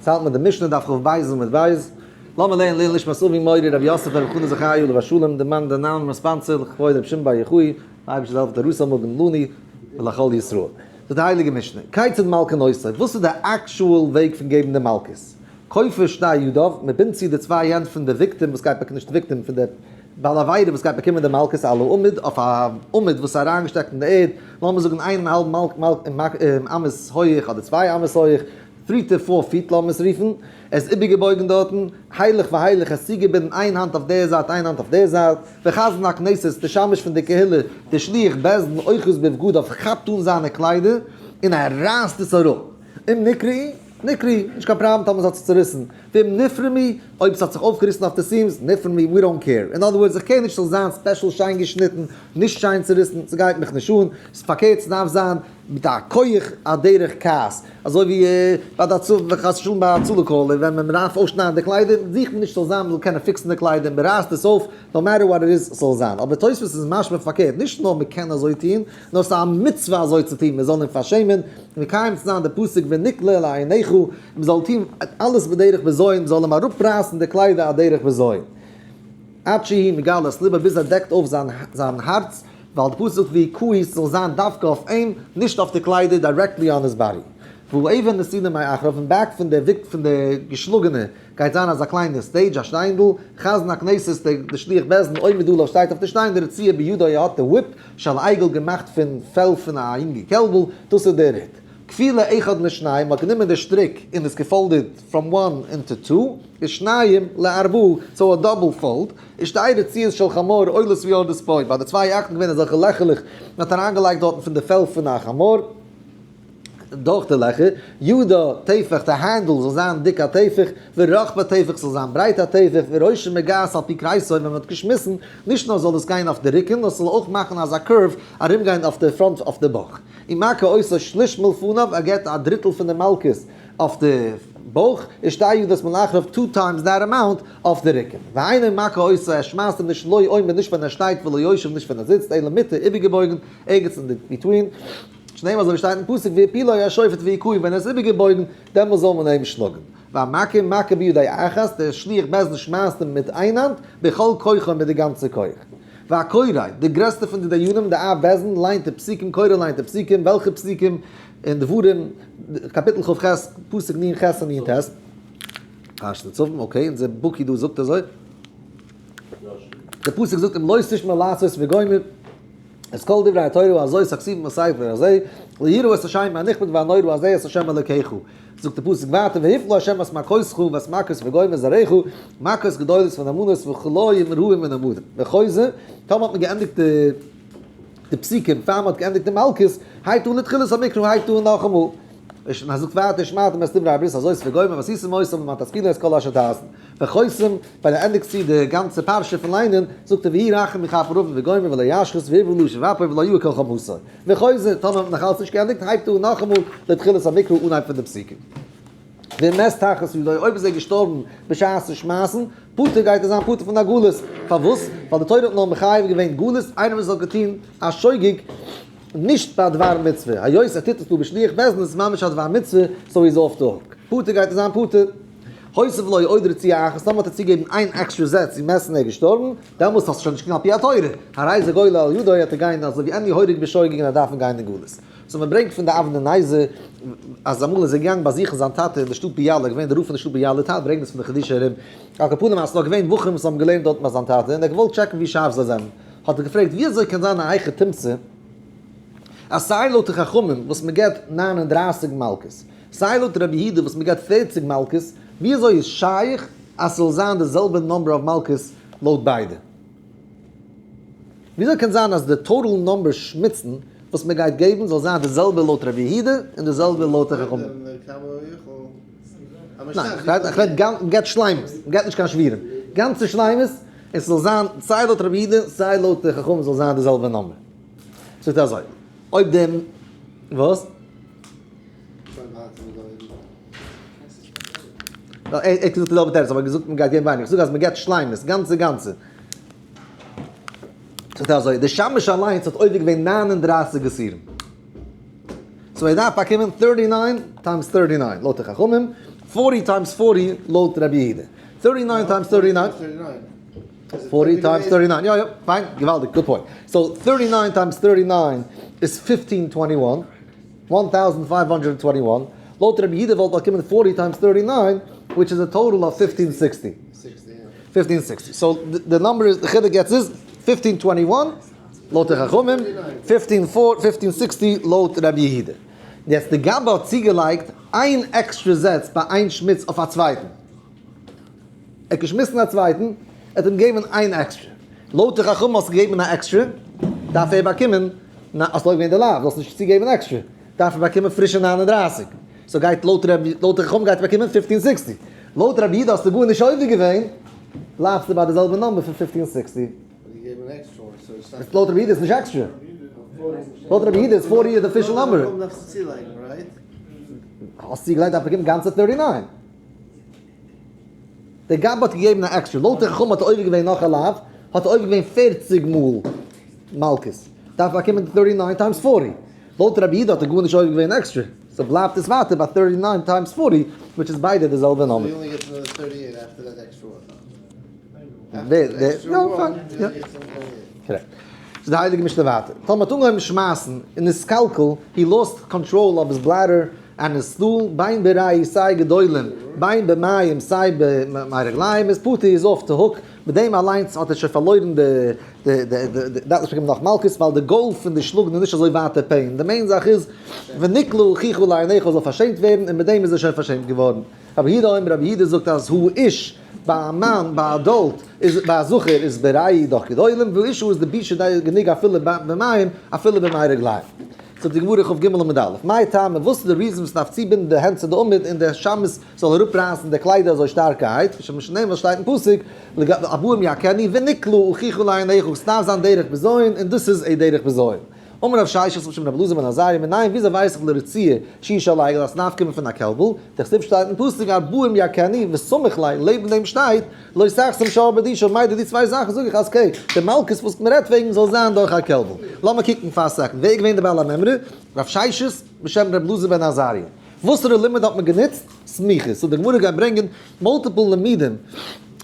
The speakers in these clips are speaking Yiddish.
צייט מיט די משנה דף כ"ב עמוד ב', לאמיר לערנען לעילוי נשמת אבי מורי רבי יוסף ברב חנא זכרי' עליו השלום, די מאן די נאמען sponsor לכבוד רבי שמעון בר יוחאי, די אייבערשטער זאל העלפן תורתו מגן לנו ולכל ישראל. זאגט די הייליגע משנה, כיצד מלקין אותו, וואס איז די actual וועג פון געבן די מלקות? כופה שתי ידיו, מען בינדט צו די צוויי הענט פון די victim וואס גייט באקומען, נישט victim, פון די בעל עבירה וואס גייט באקומען די מלקות על העמוד, אויף א עמוד וואס איז אריינגעשטעקט אין די ערד, לאמיר זאגן איין און א האלב אמות הויעך אדער צוויי אמות הויעך, three to four feet לאמיר עס רופן, ער איז איבערגעבויגן דארטן, הילך והילך, ער איז צוגעבינדן איין האנט אויף דער זייט איין האנט אויף דער זייט, וחזן הכנסת, דער שמש פון די קהילה, דער שליח בית דין, אוחז בבגדיו, כאפט אן זיינע קליידער, און ער רייסט עס אראפ. אם נקרעו, נקרעו, נישט קיין פראבלעם טאמער עס האט זיך צוריסן, ואם נפרמו, אויב עס האט זיך אויפגעריסן אויף די seams, נפרמו, we don't care. אין other words, איך care נישט ס'זאל זיין special שיין געשניטן, נישט שיין צוריסן, ס'גייט מיך נישט אן, ס'פארקערט ס'דארף זיין מיט א כח א דרך כעס, אזוי ווי ביי די הצלה, חס ושלום ביי הצלה call, ווען מען דארף אויסשניידן די קליידער, זוכט מען נישט ס'זאל זיין מ'זאל קענען fix ן די קליידער, מ'רייסט עס אויף, no matter what it is, ס'זאל זיין. אבער תוספות איז משמע פארקערט, נישט נאר מ'קען אזוי טון, נאר ס'איז א מצוה אזוי צו טון, מ'זאל אים פארשעמען, מקיים צו זיין די פסוק ונקלה לעיניך, און מ'זאל טון אלעס בדרך בזיון, מ'זאל אים אראפרייסן די קליידער א דרך בזיון. עד שהוא מגלה את לבו ביז ער דעקט אויף זיין הארץ, ווייל די פסוק זאגט והכהו ס'זאל זיין דווקא אויף אים, נישט אויף די קליידער directly on his body. והאבן נתונה מאחריו, אין back פון די וויק פון די געשלאגענע גייט זיין אזא קליינע stage א שטיינדל, חזן הכנסת די שליח בית דין עומד עליו שטייט אויף די שטיין די רצועה בידו ער האט די whip של עגל געמאכט פון פעל פון א יונגע קעלבל, דאס איז די ריט. כפילה אחד לשניים, מ'האט גענומען די שטריק און עס גע fold עט from one into two, ושניים לארבעה, so א double fold, ושתי רצועות של חמור עולות ויורדות בו, ביי די צוויי עקן געווען אזעלכע לעכעלעך, מ'האט אריינגעלייגט דארטן פון די פעל פון א חמור, דורך די לעכער, ידו טפח, די handle זאל זיין דיק א טפח, ורחבה טפח זאל זיין ברייט א טפח, וראשו מגעת על פי כריסו, ווען מ'האט געשמיסן, נישט נאר זאל עס גיין אויף די רוקן, נאר ס'זאל אויך מאכן אזא curve ארומגיין אויף די front אויף די בויך. ומכה אותו שליש מלפניו, ער געבט א דריטל פון די מלקות אויף די בויך, ושתי ידות מלאחריו two times that amount אויף די רוקן. ואינו מכה אותו, ער שמייסט אים נישט לא עומד נישט ווען ער שטייט ולא יושב נישט ווען ער זיצט, אלא מוטה איבערגעבויגן ערגעץ אין די between. שנאמר אזוי ווי שטייט אין פסוק והפילו השופט והכהו ווען ער איז איבערגעבויגן דעמאלס זאל מען אים שלאגן. והמכה מכה בידו אחת, דער שליח בית דין שמייסט אים מיט איין האנט, בכל כוחו מיט די גאנצע כח. והקורא, די גרעסטע פון די דיינים, די אב בית דין, ליינט די פסוקים, קורא ליינט די פסוקים, וועלכע פסוקים? אין דברים, קאפיטל כ"ח, פסוק נ"ח און נ"ט. פרשת נצבים, okay, אונזער בקי דא זאגט אזוי. די פסוק זאגט אם לא תשמע לעשות וגומר. את כל דברי התורה הזאת הכתובים בספר הזה, ליראו את השם הנכבד והנורא הזה את השם אלוקיך. זאגט די פסוק ווייטער והפלה השם את מכותך ואת מכות וגומר זרעך, מכות גדולות ונאמנות וכלאים רעים ונמרים. וחוזר, טאמער האט מען געענדיגט די פסוקים פאר מען האט געענדיגט די מלקות, הייבט אן לתחילת המקרא הייבט אן נאכאמאל. און זאגט ווייטער ושמרתם את דברי הברית הזאת וגומר ועשיתם אותם למען תשכילו את כל אשר תעשון. וחותם, ווען ער ענדיגט צו די גאנצע פרשה פון ליינען, זאגט ער ויהי רחום יכפר עון וגומר ולא ישחית ויברא לשוב אפו ולא יהי כל חמתו. וחוזר, טאמער האט מען נאך אלץ נישט געענדיגט, הייבט אן נאכאמאל לתחילת המקרא אנהייב פון די פסוקים. ומת תחת ידו, אויב איז ער געשטארבן בשעת'ן שמייסן, פטור גייט ער זיין פטור פון א גלות. פארוואס? ווייל די תורה האט נאר מחייב געווען גלות איינער וואס האט געטון א שוגג נישט ביי דבר מצוה, היות ער טוט עס דא בשליח בית דין איז עס ממש א דבר מצוה, so איז off the hook. פטור גייט ער זיין פטור. הוסיף לו עוד רצועה אחת, טאמער האט ער צוגעגעבן איין עקסטרע זעץ צו מעסטן ער איז געשטארבן, דעמאלס האסטו שוין נישט קיין על פי התורה, הרי זה גולה על ידו, ער גיין אזוי ווי עני הורג בשוגג און ער דארפן גיין אין גלות. so מען ברענגט פון די אבני נזר אז אמאל איז ער געגאנגען באזוכן זיין טאטע אין די שטאט ביאלא, געווען די רב פון די שטאט ביאלא, טייל ברענגען עס פון די חידושי הרי"ם, על כל פנים אז ס'איז נאך געווען בחורים וואס האבן געלערנט דארטן ביי זיין טאטע און ער האט געוואלט טשעקן ווי שארף זיי זענען, האט ער געפרעגט ווי אזוי קען זיין א היכי תמצא אז סיי לויט די חכמים וואס מען געבט 39 מלקות, סיי לויט רבי יהודה וואס מ'געט 40 מלקות, וויאזוי איז שייך אז ס'זאל זיין די זעלבע number of מלקות לויט ביידע? וויאזוי קען זיין אז די total number שמיצן וואס מ'גייט געבן זאל זיין די זעלבע לויט רבי יהודה און די זעלבע לויט די חכמים? ניין, איך רעד מ'געט שלימות, מ'געט נישט קיין שבירים. גאנצע שלימות, און ס'זאל זיין סיי לויט רבי יהודה סיי לויט די חכמים זאל זיין די זעלבע number. זאגט אזוי, אויב די, וואס? ער האט געזאגט די זעלבע תירוץ אבער געזאגט מ'גייט געבן ווייניג, איך זאג אז מ'געט שלימות, גאנצע גאנצע. זאגט ער אזוי, די שמש אליינס האט עובר געווען 39 איסורים. so ער דארף באקומען 39 times 39 לויט די חכמים. Forty times forty לויט רבי יהודה. Thirty nine times thirty-nine. Forty times thirty-nine, יא יא, פיין, געוואלדיג, good point. So thirty-nine times thirty-nine איז 1521, 1521. לויט רבי יהודה וואלט באקומען forty times thirty-nine, which is a total of 1560. 1560. So the number איז, די חילוק יעצט איז 1521 לויט די חכמים, 1560 לויט רבי יהודה. יעצט די גבאי האט צוגעלייגט איין עקסטרע זעץ ביי איין שמיץ אויף א צווייטן. ער האט געשמיסן א צווייטן, ער האט אים געגעבן איין עקסטרע. לויט די חכמים האסטו געגעבן א עקסטרע, דארף ער באקומען, האסט לויט געווען די לאו, זאלסט נישט צוגעבן עקסטרע, דארף ער באקומען פרישע 39. So גייט לויט רבי, לויט די חכמים גייט ער באקומען 1560. לויט רבי יהודה האסטו גארנישט עובר געווען, בלייבסטו ביי די זעלבע number פון 1560. לויט רבי יהודה איז נישט עקסטרע. לויט רבי יהודה איז 40 די official number. האסט צוגעלייגט דארף באקומען גאנצע 39. דער גבאי האט געגעבן א עקסטרע. לויט די חכמים האט ער עובר געווען נאך א לאו, האט ער עובר געווען 40 מאל מלקות. דארף באקומען 39 times 40. לויט רבי יהודה האט ער גארנישט עובר געווען עקסטרע. So בלייבט עס ווייטער ביי 39 times 40, which איז ביידע די זעלבע number. Correct. So די הייליגע משנה ווייטער. טאמער האט אנגעהויבן שמייסן און נתקלקל, he lost control of his bladder and his stool, בין בראי' סיי גדולים, בין במים סיי במי רגליים, איז פטור, איז off the hook, מיט דעם אליינס האט ער שוין פארלוירן די די די די דארף נישט באקומען נאך מלקות, ווייל די goal פון די שלאגן איז נישט אזוי ווייטער pain, די main זאך איז ונקלה אחיך לעיניך זאל פארשעמט ווערן און מיט דעם איז ער שוין פארשעמט געווארן. רבי יהודה אומר, רבי יהודה זאגט אז הוא איש, ביי א מאן, ביי א adult, איז ביי א זכר איז בראי' דאך גדולים, והוא איש איז די בושה גענוג אפילו במים, אפילו במי רגליים. זאגט די גמרא כ"ג עמוד א', מאי טעמא, וואס איז די reason וואס מ'דארף צובינדן די הענט צו די עמוד און די שמש זאל אראפרייסן די קליידער אזוי שטארקערהייט, שנאמר וואס שטייט אין פסוק, ארבעים יכנו ונקלה אחיך לעיניך, ס'דארף זיין דרך בזיון און דאס איז א דרך בזיון. אמר רב ששת משום רבי אלעזר בן עזריה, מנין וויאזוי ווייס איך לרצועה שהיא של עגל אז ס'דארף קומען פון א קעלבל, דכתיב שטייט אין פסוק ארבעים יכנו וסמיך ליה, לעבן דעם שטייט לא תחסום שור בדישו, מיידער די צוויי זאכן זאג איך אז okay, די מלקות וואס מ'רעדט וועגן זאל זיין דורך א קעלבל. לאמיר קוקן פאר א second, ווער איז געווען דער בעל המימרא? רב ששת בשם רבי אלעזר בן עזריה. וואסערע לימוד האט מען גענוצט? סמיכות. So די גמרא גייט ברענגען multiple לימודים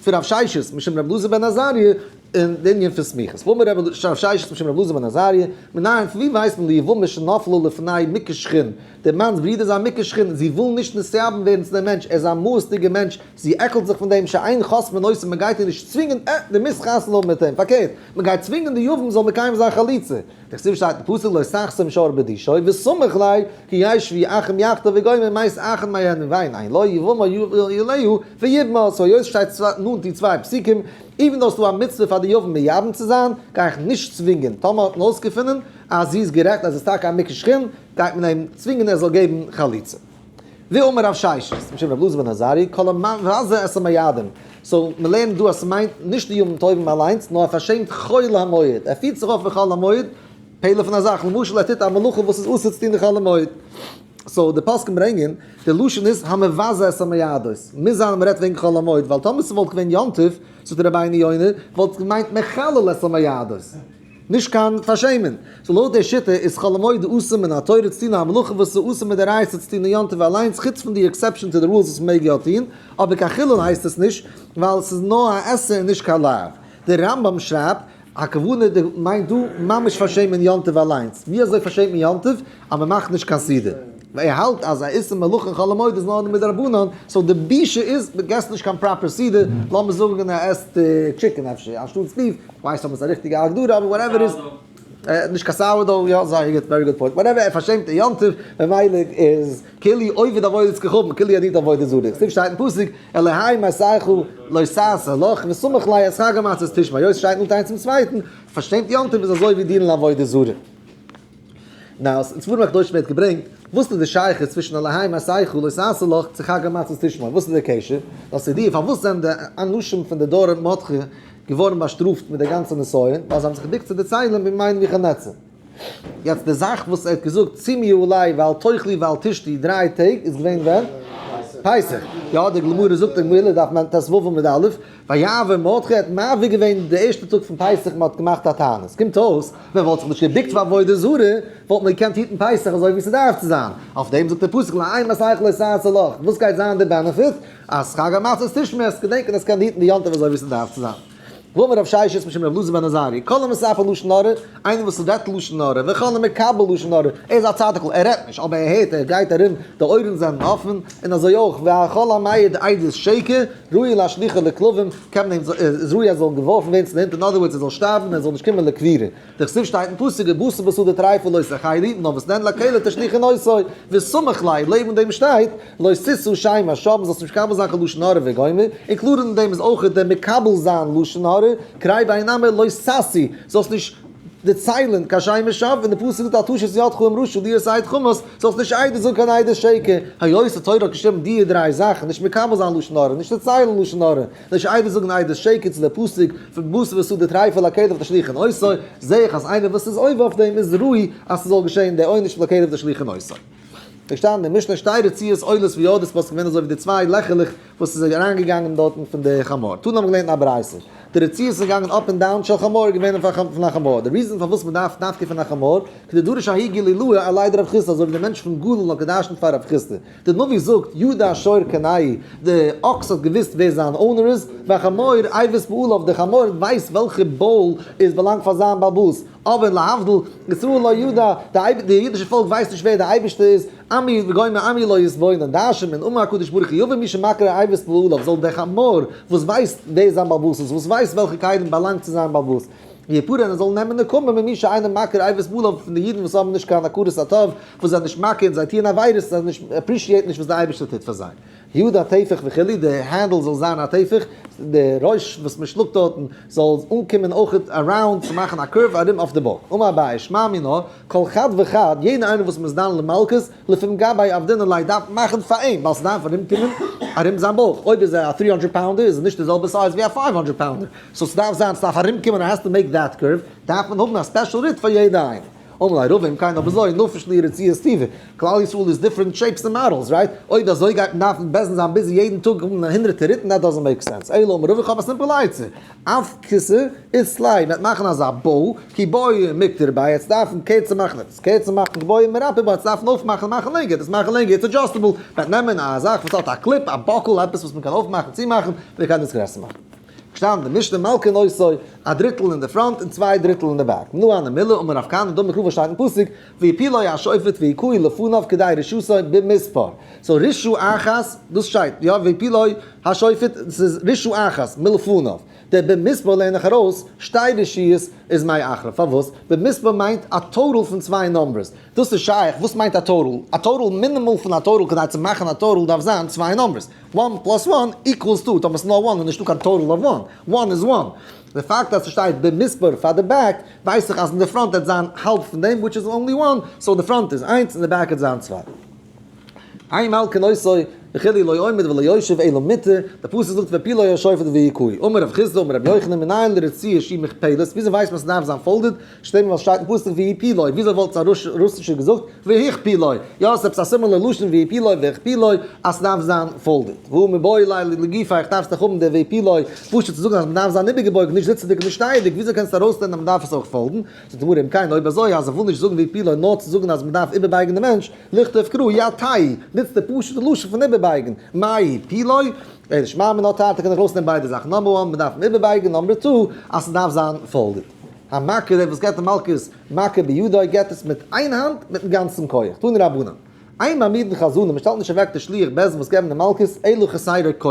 פון רב ששת משום רבי אלעזר בן עזריה אין די ענין פון סמיכות. וואו מיר רב ששת משום רבי אלעזר בן עזריה, מנין פון ווי ווייסט מען ליבמה שנפלה לפני מוכת שחין, דער מאנ'ס ברודער איז א מוכת שחין, זי וויל נישט נתייבם ווערן צו דעם מענטש, ער איז א מאוס'דיגער מענטש, זי עקלט זיך פון דעם, שאין חותמין אותו, מען גייט איר נישט צווינגען, אה, דו מוזט חתונה האבן מיט אים, פארקערט, מען גייט צווינגען די יבם זאל מקיים זיין חליצה. דכתיב שטייט אין פסוק לא תחסום שור בדישו, וסמיך ליה, כי ישבו אחים יחדיו וגומר מת אחד מהם ואין אין לו יבמה עליה ויבמה, so היות שטייט נאנט די צוויי פסוקים, even though ס'דא א מצוה פאר די יבם מייבם צו זיין, גיי איך נישט צווינגען, טאמער האט מען אויסגעפונען אז זי איז גערעכט אז עס איז טאקע א מוכת שחין, גייט מען אים צווינגען ער זאל געבן חליצה. ואמר רב ששת, משום רב אלעזר בן עזריה, כל המבזה את המועדים. So מ'לערנט דא אז ס'מיינט נישט די ימים טובים אליינס, נאר ער פארשעמט חול המועד, ער פירט זיך אויף ווי חול המועד, פעלער פון א זאך, למשל ער טוט א מלאכה וואס איז אסור צו טון אין חול המועד. So די פוסקים ברענגען, די לשון איז המבזה את המועדות, מוז זיין אז מ'רעדט וועגן חול המועד, ווייל טאמער ס'וואלט געווען יום טוב, זאגט רבינו יונה, וואלט געמיינט מחלל את המועדות. נישט קיין פארשעמען. So לויט די שיטה איז חול המועד אסור מן התורה צו טון א מלאכה וואס איז אסור מדאורייתא צו טון אין יום טוב אליינס חוץ פון די exception to the rules וואס מ'מעג יא טון, אבער קיין חילול הייסט עס נישט ווייל עס איז נאר א עשה און נישט קיין לאו. דער רמב"ם שרייבט, הכוונה די מיינט דא ממש פארשעמען יום טוב אליינס. ווי אזוי פארשעמט מען יום טוב? אז מ'מאכט נישט קיין סעודה. ווייל ער האלט אז א איסור מלאכה אין חול המועד איז נאר מדרבנן, so די בושה איז מ'עסט נישט קיין proper סעודה, לאמיר זאגן ער עסט chicken אפשר אנשטאטס beef, כ'ווייס אויב עס איז א ריכטיגע הגדרה אבער whatever איז, נישט קיין sourdough, יא זייער גוט, very good point, whatever ער פארשעמט די יום טוב, ממילא איז כאילו עובד עבודת כוכבים, כאילו ער דינט עבודה זרה, כתיב שטייט אין פסוק, אלהי מעשיך לא תעשה לך, וסמיך ליה את חג המצות תשמור, היות שטייט נאנט איינס צום צווייטן, פארשעמט יום טוב איז אזוי ווי דינען עבודה זרה. Now, אין ספרים הקדושים ווערט געברענגט, וואס איז די שייכות צווישן אלהי מעשיך לא תעשה לך צו חג המצות תשמור? וואס איז די קשר? דאס איז די, פארוואס זענען די אנשים פון די דור מרדכי געווארן באשטראפט מיט די גאנצע נסיון? ווייל זיי האבן זיך געבוקט צו די צלם בימי נבוכדנצר. יעצט די זאך וואס ער האט געזאגט צומי עלי ואל תאכלי ואל תשתי דריי טעג איז געווען ווען? פסח. יא, די גמרא זאגט אין מגילה דף מ ט ו עמוד א', ויעבור מרדכי האט מעביר געווען די ערשטע טאג פון פסח מען האט געמאכט א תענית, קומט אויס ווען וואלט זיך נישט געבוקט פאר עבודה זרה וואלט מען געקענט היטן פסח אזוי ווי ס'דארף צו זיין, אויף דעם זאגט דער פסוק לאימת היכל לא תעשה לך, וואס גייט זיין די benefit? אז חג המצות תשמור, עסט געדענקען עס קען היטן די יום טוב אזוי ווי ס'דארף צו זיין. ואמר רב ששת משום רב אלעזר בן עזריה, כל המספר לשון הרע, איינער וואס רעדט לשון הרע, וכל המקבל לשון הרע, ער איז א צדיק'ל, ער רעדט נישט, אבער ער הערט, ער גייט ארום, די אויערן זענען אפען, און אזוי אויך, וכל המעיד עדות שקר, ראוי להשליכו לכלבים, קען מען אים, איז ראוי אז ער זאל געווארפן ווערן צו די הינט, in other words ער זאל שטארבן און ער זאל נישט קומען לקבורה. דכתיב שטייט אין פסוק ובשר בשדה טריפה לא תאכלו, נאר וואס דען לכלב תשליכון אותו, וסמוך ליה, לעבן דעם שטייט, לא תשא שם השם, זאלסט נישט מקבל זיין קיין לשון הרע וגומר, און קלאר אין דעם איז אויך דער מקבל זיין לשון הרע, קרי בהאי נמי לא תשיא, זאלסט נישט דערציילן קיין שם השם, און די פסוק זאגט אל תשת ידך עם רשע להיות עד חמס, זאלסט נישט עדות זאגן קיין עדות שקר, היות די תורה האט געשריבן די דריי זאכן, נישט מקבל זיין לשון הרע, נישט דערציילן לשון הרע, נישט עדות זאגן עדות שקר צו די פסוק פון בשר בשדה טריפה לכלב תשליכון אותו, זעה איך אז איינער וואס איז עובר אויף דעם איז ראוי אז ס'זאל געשען די עונש פון לכלב תשליכון אותו. געשטאנען אין משנה שתי רצועות עולות ויורדות וואס געווען אזוי ווי די צוויי לעכעלעך וואס איז אריינגעגאנגען דארטן פון די חמור. תנא האבן געלערנט אין א ברייתא. די רצועות איז געגאנגען up and down של חמור געווען פון א חמור. די reason פארוואס מען דארף דווקא פון א חמור, כדדרש ההוא גלילאה עליה דרב חסדא אזוי ווי די מענטש פון גליל האט געדרשנט פאר רב חסדא. די נביא זאגט, ידע שור קונהו, די אקס האט געוואוסט ווער זיין owner איז, והחמור אבוס בעליו, די חמור ווייסט וועלכע בויל איז באלאנגט פאר זיין בעל הבית, אבער להבדיל, ישראל לא ידע, די אידישע פאלק ווייסט נישט ווער די אייבערשטער איז, עמי וגומר עמי לא יתבונן, דרש'נט מען, אמר הקדוש ברוך הוא יבא מי שמכיר אבוס בעליו, זאל דער חמור וואס ווייסט ווער זיין בעל הבית איז, וואס ווייסט וועלכע כלים באלאנגט צו זיין בעל הבית, ויפרע און ער זאל נעמען נקמה ממי שאינו מכיר אבוס בעליו פון די אידן וואס האבן נישט קיין הכרת הטוב, וואס זענען נישט מכיר און זיי טוען עבירות, זיי נישט appreciate ן נישט וואס דער אייבערשטער טוט פאר זיי. יד הטפח וכו', די handle זאל זיין א טפח, די ראש וואס מען שלאגט דארטן זאל אנקומען אויך around צו מאכן א curve ארום אויף די בארג. אמר אביי שמע מינה, כל חד וחד, יעדער איינער וואס מ'איז דן למלקות, לפום גביה עבדינן ליה דארף מאכן פאר אים, ווייל ס'דארף ארום קומען ארום זיין בויך, אויב איז ער א 300 pounder איז ער נישט די זעלבע size ווי א 500 pounder, so ס'דארף זיין, ס'דארף ארום קומען, ער has to make that curve, דארף מען האבן א special ריט פאר יעדע איינער. אמר ליה רבא אם כן אויב אזוי נפיש להו רצועות טובא, כלל ישראל איז different shapes און models, right? אויב אזוי גייט מען דארפן בעסטן זיין busy יעדן טאג האבן הונדרעטע ריטן that doesn't make sense, אלא אמר רבא איך האב א simple עצה, אף כסא אית ליה, מ'וועט מאכן אזא bow, כי בעי מיקטר ביה, יעצט דארפן קערצער מאכן עפעס, קערצער מאכן כבעי מרפי ביה, יעצט דארפן אויפמאכן מאכן לענגער, דאס מאכן לענגער it's adjustable, מ'וועט נעמען א זאך וואס האט א clip, א buckle, עפעס וואס מ'קען אויפמאכן צומאכן, מ'קען עס גרעסער מאכן. געשטאנען די משנה מלקין אותו, א דריטל אין די front און צוויי דריטל אין די back. מנא הני מילי אמר רב כהנא דאמר קרא שטייט אין פסוק והפילו השופט והכהו לפניו כדי רשעתו במספר. so רשעה אחת, דאס שטייט יא והפילו השופט, ס'איז רשעה אחת מלפניו. דער במספר לערן איך ארויס שתי רשויות איז מאחריו. פארוואס? במספר מיינט א total פון צוויי numbers. דאס איז שייך, וואס מיינט א total? א total minimal פון א total כדי צו מאכן א total דארף זיין צוויי numbers. one plus one equals two, טאמער ס'איז נאר one איז נישטא קיין total אוו one, one איז one. די פאקט אז ס'שטייט במספר פאר די back ווייס איך אז אין די front וועט זיין האלב פון דעם which is only one, so די front איז איינס און די back וועט זיין צוויי. אין מלקין אותו וכו' לא עומד ולא יושב אלא מטה, די פסוק זאגט והפילו השופט והכהו. אמר רב חסדא אמר רבי יוחנן מנין לרצועה שהיא מוכפלת, וויאזוי ווייסט מען ס'דארף זיין folded? שטעל מיר וואס שטייט אין פסוק והפילו, וויאזוי וואלט עס א רוסישער געזאגט והכפילו, יא עס איז עפעס א similar לשון והפילו והכפילו אז ס'דארף זיין folded, והא מיבעי ליה לגופיה איך דארף עס דאך האבן די והפילו פשוט צו זאגן אז מ'דארף זיין איבערגעבויגן נישט זיצענדיג און נישט שטייענדיג, וויאזוי קענסטו ארויסלערנען אז מ'דארף עס אויך fold ן? זאגט די גמרא אם כן אויב אזוי אז איך וויל נישט זאגן והפילו נאר צו זאגן אז מ'דארף איבערבייגן די מענטש, לכתוב קרא יטהו, נוץ די פשוט'ע לשון פון איבערבייגן, מאי הפילו? אלא שמע מינה תרתי קען איך ארויסנעמען ביידע זאכן, number one מ'דארף אים איבערבייגן, number two אז ס'דארף זיין folded. המכה דער וואס געבט די מלקות מכה בידו געבט עס מיט איין האנט מיטן גאנצן כח, תנו רבנן, אין מעמידין חזנים מען שטעלט נישט אוועק די שליח בית דין וואס געבן די מלקות אלא חסרי כח,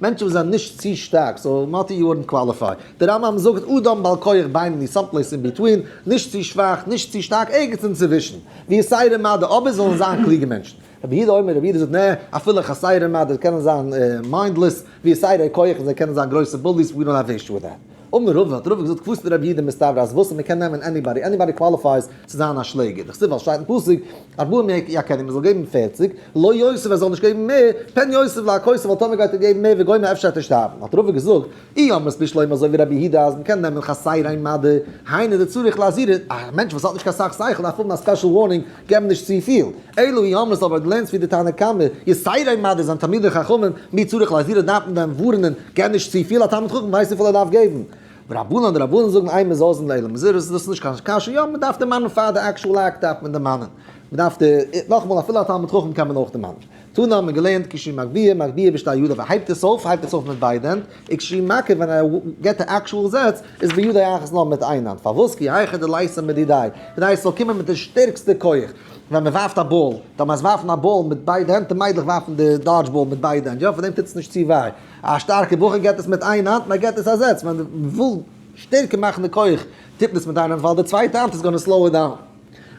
מענטשן וואס זענען נישט צו שטארק, so מאטי you wouldn't qualify, דער רמב ם זאגט אדם בעל כח בינוני some place in between, נישט צו שוואך נישט צו שטארק ערגעץ אינצווישן, ויתירי מדע אבער זאלן זיין קלוגע מענטשן. רבי יהודה אומר רבי יהודה זאגט נע אפילו חסרי מדע קענען זיין mindless, ויתירי כח און זיי קענען זיין גרויסע bullies we don't have issue with that. אמר רבא, האט רבא געזאגט כוותיה דרבי יהודה מסתברא אז וואס מ'קען נעמען anybody, anybody qualifies צו זיין א שלעגער, דכתיב ווייל שטייט אין פסוק ארבעים יכנו מ'זאל געבן 40, לא יוסיף ער זאל נישט געבן מער, פן יוסיף להכותו ווייל טאמער גייט ער געבן מער וגומר אפשר וועט ער שטארבן, האט רבא געזאגט אי אמרת בשלמא אזוי ווי רבי יהודה אז מ'קען נעמען חסרי מדע, היינו דצריך לאזהרה, א מענטש וואס האט נישט קיין סאך שכל דארף האבן א special warning געב נישט צופיל, אלא אי אמרת אבער דו לערנסט ווי די תנא קמא, יתירי מדע זענען תלמידי חכמים, מי צריך לאזהרה דארף מען דען ווארענען, געב נישט צופיל, א תלמיד חכם ווייסט וויפיל ער דארף געבן. ורבנן די רבנן זאגן אין מזרזין אלא למזורז, דאס איז נישט קיין קשיא, יא מען דארף דערמאנען פאר די actual act דארף מען דערמאנען, מען דארף די, נאכאמאל אפילו א תלמיד חכם קען מען אויך דערמאנען. תנא האט מען געלערנט כשהוא מגביה מגביה בשתי ידיו ער הייבט עס אויף הייבט עס אויף מיט ביידע הענט, וכשהוא מכה ווען ער געבט די actual זעץ איז בידו אחת נאר מיט איין האנט, פארוואס כי היכי דליתי מדידיה, כדי עס זאל קומען מיט די שטערקסטע כח, ווען מען ווארפט א באל, דארף מען עס ווארפן א באל מיט ביידע הענט, די מיידלעך ווארפן די dodge ball מיט ביידע הענט, יא פאר דעם טוט עס נישט צו וויי, א שטארקע בחור געבט עס מיט איין האנט און ער געבט עס א זעץ, ווען מען וויל שטערקער מאכן די כח טוט מען עס מיט איין האנט ווייל די צווייטע האנט איז gonna slow it down.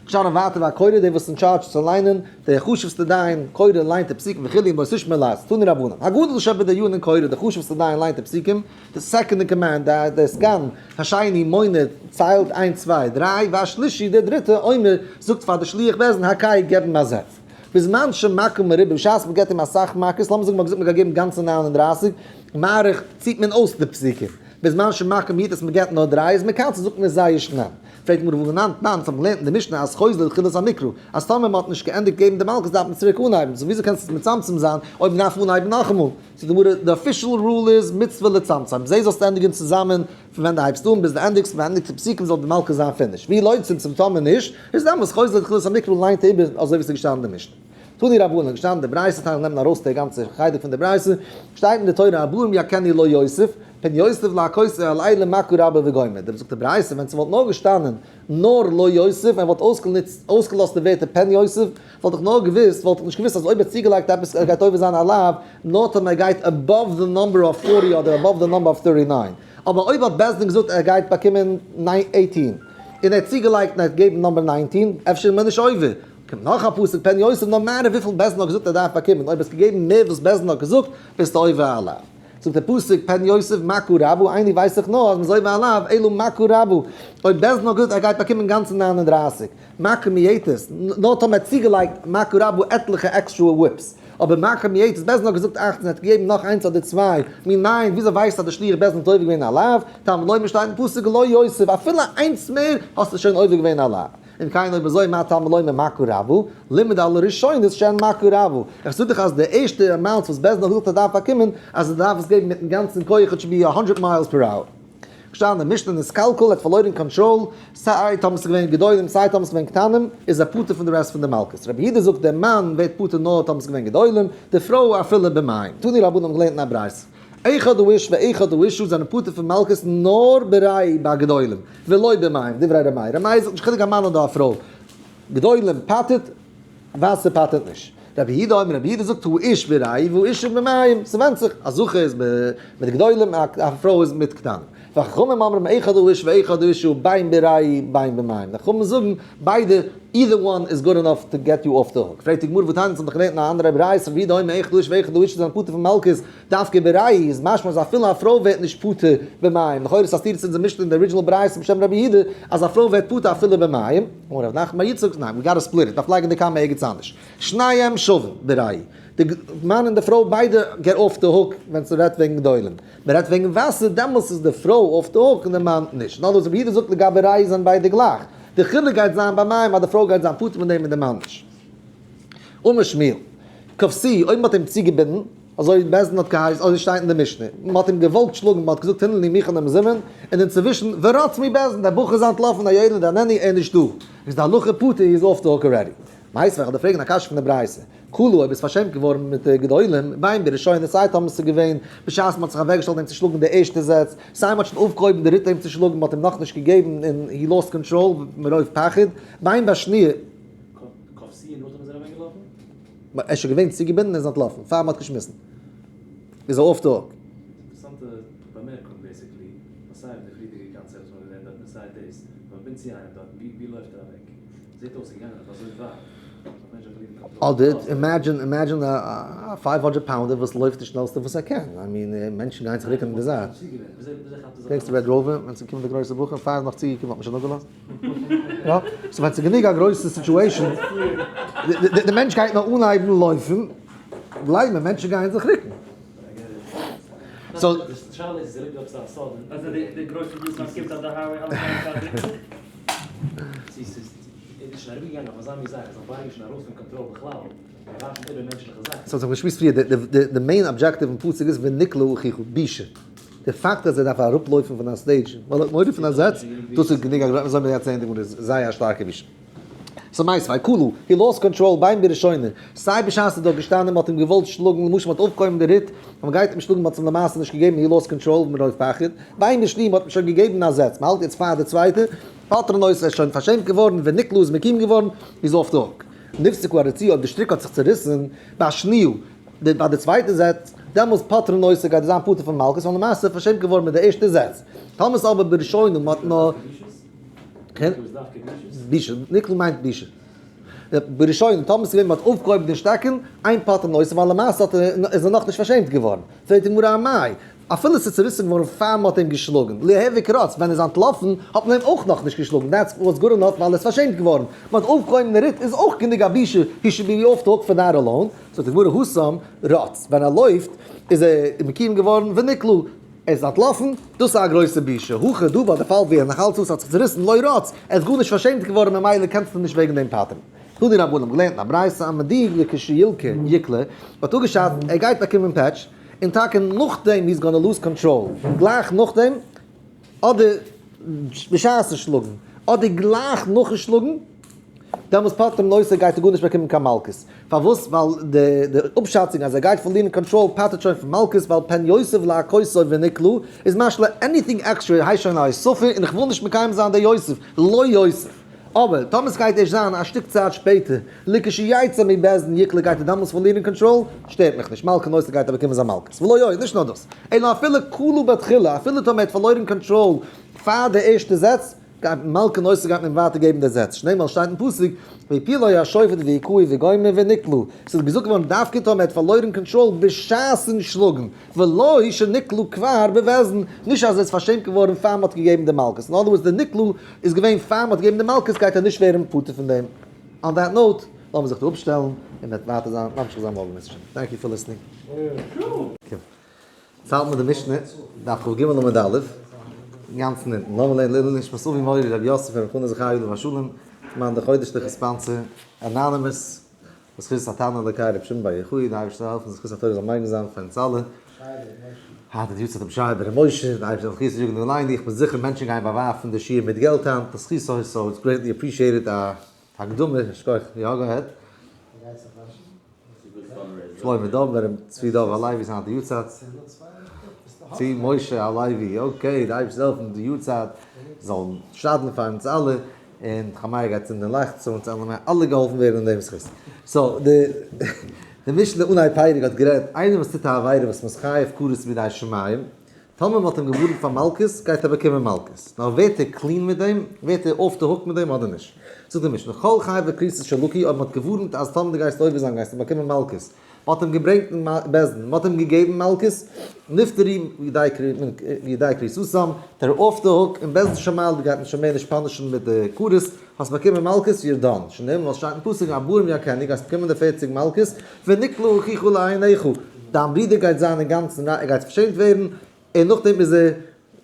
געשטאנען ווייטער והקורא דער וואס אין טשארדזש צו ליינען, דער חשובסטער דיין, קורא ליינט די פסוקים וכו' און לא תשמע לאז, תנו רבנן, הגדול שבדיינין קורא, דער חשובסטער דיין ליינט די פסוקים, די second in command, דער סגן, השני מונה, ציילט איינס צוויי דריי, והשלישי דער דריטע, אומר, זאגט פאר די שליח בית דין, הכהו געב אים א זעץ. בזמן שמכה מרובה, בשעת מען געבט אים אסאך מכות, לאמיר זאגן מען האט געזאגט מען גייט געבן גאנצע 39, מאריך, ציט מען אויס די פסוקים. בזמן שמכה מועט אז מען געבט נאר דריי איז מקצר זאגט מען זייער שנעל. פרעגט גמרא והא תנן, אונז האבן געלערנט אין די משנה אז חוזר לתחילת המקרא, אז טאמער מען האט נישט געענדיגט געבן די מלקות דארף מען צוריק אנהייבן, so וויאזוי קענסטו עס מצמצם זיין אויב מען דארף אנהייבן נאכאמאל? זאגט די גמרא, די official rule איז מצוה לצמצם, זע זאלסט ענדיגן צוזאמען פון ווען דו הייבסט אן ביז דו ענדיגסט, ווען ענדיגסט די פסוקים זאל די מלקות זיין finish, ואי לא צמצם טאמער נישט, איז דעמאלס חוזר לתחילת המקרא ליינט איבער אזוי ווי עס איז געשטאנען אין די משנה. תנו רבנן, געשטאנען די ברייתא, טייל נעמען ארויס די גאנצע חלק פון די ברייתא, שטייט אין די תורה ארבעים יכנו לא יוסיף, פן יוסיף להכותו על אלה מכה רבה וגומר, דער זאגט די ברייתא ווען ס'וואלט נאר געשטאנען נאר לא יוסיף און וואלט אויסגעלאזט די ווערטער פן יוסיף, וואלט איך נאר געוואוסט, וואלט איך נישט געוואוסט אז אויב ער האט צוגעלייגט עפעס ער גייט עובר זיין א לאו, נאר טאמער ער גייט above the number of 40 אדער above the number of 39. אבער אויב האט בית דין געזאגט ער גייט באקומען 18, און ער האט צוגעלייגט און ער האט געגעבן number 19, אפשר איז מען נישט עובר. קומט נאך א פסוק פן יוסיף no matter וויפיל בית דין האט געזאגט ער דארף באקומען, אויב האסט געגעבן מער וואס בית דין האט געזאגט, ביסטו עובר א לאו. זאגט דער פסוק פן יוסיף מכה רבה, איינער ווייסט דאך נאר אז מ'איז עובר א לאו, אלא מכה רבה, אויב בית דין האט געזאגט ער גייט באקומען גאנצע 39, מכה מועטת, נאר טאמער ער האט צוגעלייגט מכה רבה עטליכע extra whips, אבער מכה מועטת, בית דין האט געזאגט 18, ער האט געגעבן נאך איינס אדער צוויי, מנין, וויאזוי ווייסטו אז דער שליח בית דין האט עובר געווען א לאו, תלמוד לומר שטייט אין פסוק לא יוסיף, אפילו איינס מער האסטו שוין עובר געווען א לאו. אם כן אויב אזוי מה תלמוד לומר מכה רבה, לימד על הראשונות שהן מכה רבה. איך זאג דיך אז די ערשטע amount וואס בית דין האט געזאגט ער דארף באקומען, אז ער דארף עס געבן מיטן גאנצן כח it should be 100 miles per hour. געשטאנען אין משנה נתקלקל, ער האט פארלוירן קאנטראל, סיי טאמער ס'איז געווען גדולים סיי טאמער ס'איז געווען קטנים, איז ער פטור פון די rest פון די מלקות. רבי יהודה זאגט דער מאן ווערט פטור נאר טאמער ס'איז געווען גדולים, די פרוי אפילו במים. תנו רבנן האבן געלערנט אין א ברייתא. אחד האיש ואחד האשה זענען פטור פון מלקות נאר בראי' ביי גדולים, ולא במים, דברי ר' מאיר. ר' מאיר זאגט נישט חילוק א מאן אדער א פרוי, גדולים פטר'ט, וואסער פטר'ט נישט. רבי יהודה אומר, רבי יהודה זאגט האיש בראי' והאשה במים, ס'ווענדט זיך, א זכר איז מיט גדולים, א פרוי איז מיט קטנים. וחכמים אומרים אחד האיש ואחד האשה בין בראי' בין במים, די חכמים זאגן ביידע, either one is good enough to get you off the hook. פרעגט די גמרא והתניא, אונז האבן דאך געלערנט אין א אנדערע ברייתא, רבי יהודה אומר אחד האיש ואחד האשה זענען פטור פון מלקות, דווקא בראי' איז משמע אז אפילו א פרוי ווערט נישט פטור במים, לכאורה איז א סתירה צו אונזער משנה אין די original ברייתא בשם רבי יהודה אז א פרוי ווערט פטור אפילו במים, אמר רב נחמן בר יצחק, ניין, we gotta split it, דארף לייגן די קאמע ערגעץ אנדערש. שניהם שווים בראי', די מאן און די פרוי ביידע get off the hook ווען ס'רעדט וועגן גדולים, מ'רעדט וועגן וואסער דעמאלס איז די פרוי off the hook און די מאן נישט, in other words רבי יהודה זאגט לגבי ראי' זענען ביידע גלייך, די חילוק גייט זיין ביי מים אז די פרוי גייט זיין פטור פון דעם און די מאן נישט. אמר שמואל, כפתו, אויב מ'האט אים צוגעבינדן, אזוי בית דין האט געהייסן, אזוי שטייט אין די משנה, מ'האט אים געוואלט שלאגן, מ'האט געזאגט הנני מוכן ומזומן, און אינצווישן, ורץ מבית דין, דער בחור איז אנטלאפן, הילד איננו, ער איז נישטא, איז די הלכה פטור, he is off the hook already. מיתיבי, כ'וועל דיר פרעגן א קשיא פון די ברייתא. כלו, אויב איז פארשעמט געווארן מיט די גדולים, בין בראשונה, סיי טאמער ס'איז געווען בשעת מ'האט זיך אוועקגעשטעלט אים צו שלאגן די ערשטע זעץ, סיי מ'האט שוין אויפגעהויבן די ריטע אים צו שלאגן, מ'האט אים נאכנישט געגעבן און he lost control מרוב פחד, בין בשניה. כפתו און נאכדעם איז ער אוועקגעלאפן? ער איז שוין געווען צוגעבינדן און איז אנטלאפן פאר מ'האט געשמיסן. איז ער off the hook. אינטערעסאנטע באמערקונג basically, ווייל סיי אויף די פריערדיגע קאנצעפט וואס מ'האט געלערנט דארט און סיי דאס, ווען מ'בינדט צו איינעם דארט, ווי לויפט ער אוועק? זעט אויס איז געגאנגען אויף אזוי ווייט. אדער imagine, imagine א 500 pounder וואס לויפט די שנעלסטע וואס ער קען, I mean מענטשן גייען זיך רוקן אין די זייט. געדענקסט די Red Rover ווען ס'קומען די גרויסע בחורים פאר איז נאך צוגעקומען האט מען שוין אפגעלאזט? יא, so ווען ס'איז גענוג א גרויסע situation, די מענטש גייט נאר אנהייבן לויפן, גלייב מיר מענטשן גייען זיך רוקן. so. so האט זיך געשמועסט פריער, די main objective פון פסוק איז ונקלה אחיך, בושה. די פאקט אז ער דארף אראפלויפן פון א stage ווייל ער האט מורא פון א זעץ, דאס איז גענוג א גרויסע, אזוי מיר יעצט זעען די גמרא איז זייער א שטארקע בושה. so מיתיבי, כלו, he lost control בין בראשונה, סיי בשעת ער איז דארט געשטאנען, מען האט אים געוואלט שלאגן, למשל מען האט אויפגעהויבן די רוט, און מען גייט אים שלאגן, מען האט עס אים למעשה נישט געגעבן, he lost control מרוב פחד, בין בשניה, מען האט אים שוין געגעבן א זעץ, מען האלט יעצט פאר די צווייטע, פטרין אותו, ער איז שוין פארשעמט געווארן, ונקלה איז מקוים געווארן, איז off the hook. נפסקה הרצועה אויב די שטריק האט זיך צוריסן, בשניה, ביי די צווייטע זעץ, דעמאלס פוטרין אותו גייט ער זיין פטור פון מלקות, ווייל למעשה איז פארשעמט געווארן מיט די ערשטע זעץ. טאמער איז אבער בראשונה מ'האט נאר. בושה, נקלה מיינט בושה. בראשונה, טאמער ס'איז געווען מ'האט אויפגעהויבן די שטעקן, אין פוטרין אותו, ווייל למעשה האט ער איז ער נאכנישט פארשעמט געווארן. פרעגט די גמרא אמאי, אפילו ס'איז צוריסן געווארן פאר מ'האט אים געשלאגן, ליהוי קרץ, ווען ער איז אנטלאפן האט מען אים אויך נאכנישט געשלאגן, that's was good enough ווייל ער איז פארשעמט געווארן. מ'האט אויפגעהויבן די רוט איז אויך גענוג א בושה, he should be off the hook for that alone. זאגט די גמרא התם רץ, ווען ער לויפט איז ער מקוים געווארן ונקלה, ער איז אנטלאפן, דאס איז א גרויסע בושה, הכא דא ביי די פאל ווי ער נאך אלץ האט זיך צוריסן לא רץ, ער איז גארנישט פארשעמט געווארן ממילא קענסטו נישט וועגן דעם פטר'ן. תנו רבנן האבן געלערנט אין א ברייתא המודיע לכשילקה יקלה, מ'האט אפגעשאצט ער גייט באקומען פעטש, און טאקע נאכדעם he's gonna lose control, גלייך נאכדעם, אדער בשעת'ן שלאגן, אדער גלייך נאכן שלאגן, דעמאלס פוטרין אותו גייט ער גארנישט באקומען קיין מלקות. פארוואס? ווייל די אפשאצונג אז ער גייט פארלירן קאנטראל פטר'ט שוין פון מלקות, ווייל פן יוסיף להכותו ונקלה איז משמע anything extra הייסט שוין א הוספה און איך וויל נישט מקיים זיין די יוסיף לא יוסיף. אבער טאמער סגייט ערשט זיין א שטיק צייט שפעטער לכשיצא מבית דין יקלה גייט ער דאמאלס פארלירן קאנטראל, שטערט מיך נישט, מלקין אותו גייט ער באקומען זיין מלקות. ולא עוד, נישט נאר דאס, אלא אפילו כלו בתחילה, אפילו טאמער ער האט פארלוירן קאנטראל פאר די ערשטע זעץ, גייט מלקין אותו גייט מען אים ווייטער געבן די זעץ, שנאמר שטייט אין פסוק, והפילו השופט והכהו וגומר ונקלה, ס'איז געזאגט געווארן דווקא טאמער ער האט פארלוירן קאנטראל בשעת'ן שלאגן, ולא שנקלה כבר בבית דין, נישט אז ער איז פארשעמט געווארן פאר מ'האט געגעבן די מלקות, אין other words די נקלה איז געווען פאר מ'האט געגעבן די מלקות גייט ער נישט ווערן פטור פון דעם. On that note, לאמיר זיך דא אפשטעלן און מ'וועט ווייטער זיין ממשיך זיין מארגן בעז ה. Thank you for listening. יעצט האלט מען די משנה, דף כג עמוד א', אינגאנצן אונטן. לאמיר לערנען לעילוי נשמת אבי מורי רבי יוסף רבי חנא זכרי' עליו השלום, מאן דער חודש די sponsor, anonymous, בזכות התנא אלקי רבי שמעון בר יוחאי, די אייבערשטער זאל העלפן זכות התורה זאל מגין זיין פאר אונז אלע. היינט איז יארצייט רבי שייע בן ר' משה, די אייבערשטער זאל זכות יגן עלינו, איך בין זיכער מענטשן גייען באווארפן די שיעור מיט געלט היינט, בזכותו, so it's greatly appreciated א הקדמה, שכוח, יא go ahead. שלמה דוב בן ר' צבי דוב הלוי איז היינט די יארצייט. צבי משה הלוי, okay, די אייבערשטער זאל העלפן די יארצייט זאל שאטן פאר אונז אלע, און חמאי גייט צינדען לייכט so אונז אלע אלע געהאלפן ווערן אין דעם זכות. so די די משנה אנהייב פרק האט גערעדט איינער וואס טוט א עבירה וואס מ'איז חייב כרת בידי שמים, טאמער מ'האט אים געווארנט פאר מלקות גייט ער באקומען מלקות, נאר ווערט ער clean מיט דעם, ווערט ער off the hook מיט דעם אדער נישט. זאגט די משנה, כל חייבי כריתות שלקו, אויב מ'האט געווארנט אז טאמער דו גייסט עובר זיין גייסטו באקומען מלקות, מ'האט אים געברענגט אין בית דין, מ'האט אים געגעבן מלקות, נפטרו מידי כריתתם, they're off the hook, און בית דין של מעלה גייט אים שוין מער נישט punish ן מיט די כרת, האסט באקומען מלקות, you're done, שנאמר ווייל ס'שטייט אין פסוק ארבעים יכנו, גייסט באקומען די פערציג מלקות, ונקלה אחיך לעיניך, דיין ברודער גייט זיין אינגאנצן ריין, ער גייט פארשעמט ווערן, און נאכדעם איז ער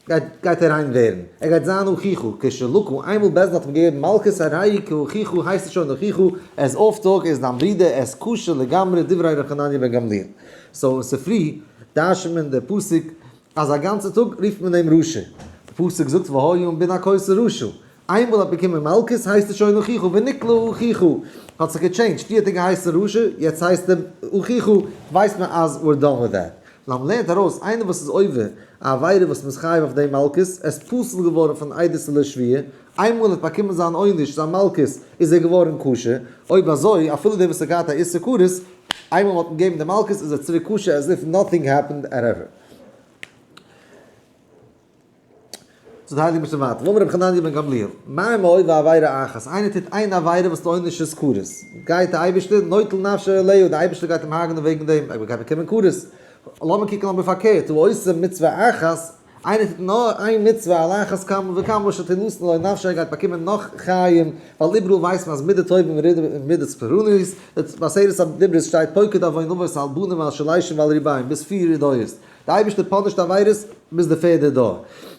גייט גייט ער ריין ווערן, ער גייט זיין אחיך, כשלקה, איינמאל בית דין האט אים געגעבן מלקות הרי הוא כאחיך הייסט עס שוין אחיך, ער איז off the hook, ער איז דיין ברודער, ער איז כשר לגמרי, דברי ר' חנניה בן גמליאל. so אין ספרי דרש'נט מען די פסוק אז א גאנצע טאג רופט מען אים רשע, די פסוק זאגט והיה אם בן הכות רשע, איינמאל האט באקומען מלקות הייסט עס שוין אחיך, ונקלה אחיך האט זיך גע change ט, פריער האט ער געהייסן רשע, יעצט הייסט ער אחיך, ווייסט מען אז we're done with that. נאר מ'לערנט ארויס, איינער וואס איז עובר א עבירה וואס מ'איז חייב אויף דעם מלקות, ער איז פסול געווארן פון עדות ולשבועה, איינמאל ער האט באקומען זיין עונש, זיין מלקות, איז ער געווארן כשר, אויב אזוי, אפילו דער וואס האט געהאט א איסור כרת, איינמאל מ'האט אים געגעבן די מלקות איז ער צוריק כשר as if nothing happened at ever. זאגט די הייליגע משנה ווייטער, ואמר רבי חנניה בן גמליאל, מה אם העובר עבירה אחת, איינער טוט איין עבירה וואס די עונש איז כרת, גייט די אייבערשטער נוטל נפשו עליה, די אייבערשטער גייט אים הרג'נען וועגן דעם, ער גייט באקומען כרת. לאמיר קוקן אבער פארקערט, העושה מצוה אחת, איינער טוט נאר איין מצוה על אחת כמה וכמה שתינתן לו נפשו ער גייט באקומען נאך חיים, ווייל איבעראל ווייסט מען אז מידה טובה און מידת פורענות, בעשרת הדיברות שטייט פוקד עוון אבות על בנים ועל שלשים ועל ריבעים ביז פיר דורות, די אייבערשטער punish ט עבירות ביז די פערדע דור,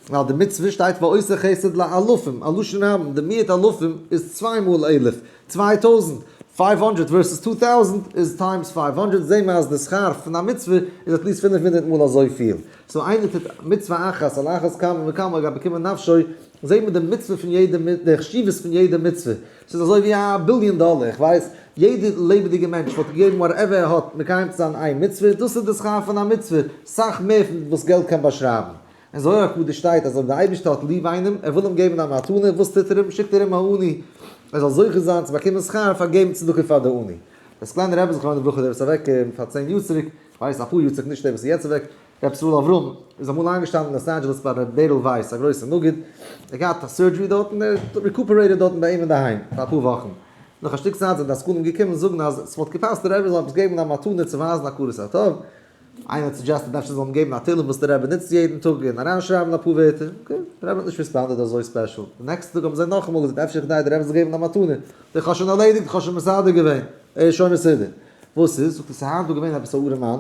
ווייל די מצוה שטייט ועושה חסד לאלפים, א לשון רבים, די מיעוט אלפים איז צוויי מאל אלף, 2000, 500 versus 2000 איז times 500, זעהן מיר אז די שכר פון א מצוה איז at least 500 מאל אזויפיל. so איינער טוט מצוה אחת על אחת כמה וכמה ער גייט באקומען נפשו, זעהט מען די מצוה פון יעדע די חשיבות פון יעדע מצוה. ס'איז אזוי ווי א ביליאן דאלער, איך ווייס, יעדע לעבעדיגע מענטש וואלט געגעבן whatever ער האט מקיים צו זיין איין מצוה, דאס איז די שכר פון א מצוה, סאך מער פון וואס געלט קען באשרייבן. אין זוהר הקדוש שטייט אז אויב דער אייבערשטער האט ליב איינעם, ער וויל אים געבן א מתנה, וואס טוט ער אים? שיקט ער אים א עני, ער זאל זוכה זיין צו באקומען שכר פאר געבן צדקה פאר די עני. דער סקולענער רבי זכרונו לברכה דער וואס איז אוועק פאר 10 יאר צוריק, איך ווייס אפאר יאר צוריק נישט דער וואס איז יעצט אוועק, ר' ישראל אברהם, איז אמאל איינגעשטאנען אין לאס אנדזשעלעס ביי ר' בערל ווייס, א גרויסע נגיד, ער האט געהאט א surgery דארט און ער האט recuperated דארטן ביי אים אינדערהיים פאר אפאר וואכן. נאך א שטיק צייט זענען די עסקנים געקומען זאגן אז ס'וואלט געפאסט דער רבי זאל עפעס געבן א מתנה צו ווייזן הכרת הטוב, איינער האט suggested אפשר זאל מען געבן א תהלים וואס דער רבי נוצט יעדן טאג און אריינשרייבן אפאר ווערטער, okay, דער רבי האט נישט responded אזוי special, די נעקסטע טאג האבן זיי נאכאמאל געזאגט אפשר כדאי דער רבי זאל געבן א מתנה, איך האב שוין ערלעדיגט, איך האב שוין מסדר געווען, ער איז שוין מסודר. וואס איז? זאגט ער, ס'איז היינט דא געווען עפעס א ארעמאן,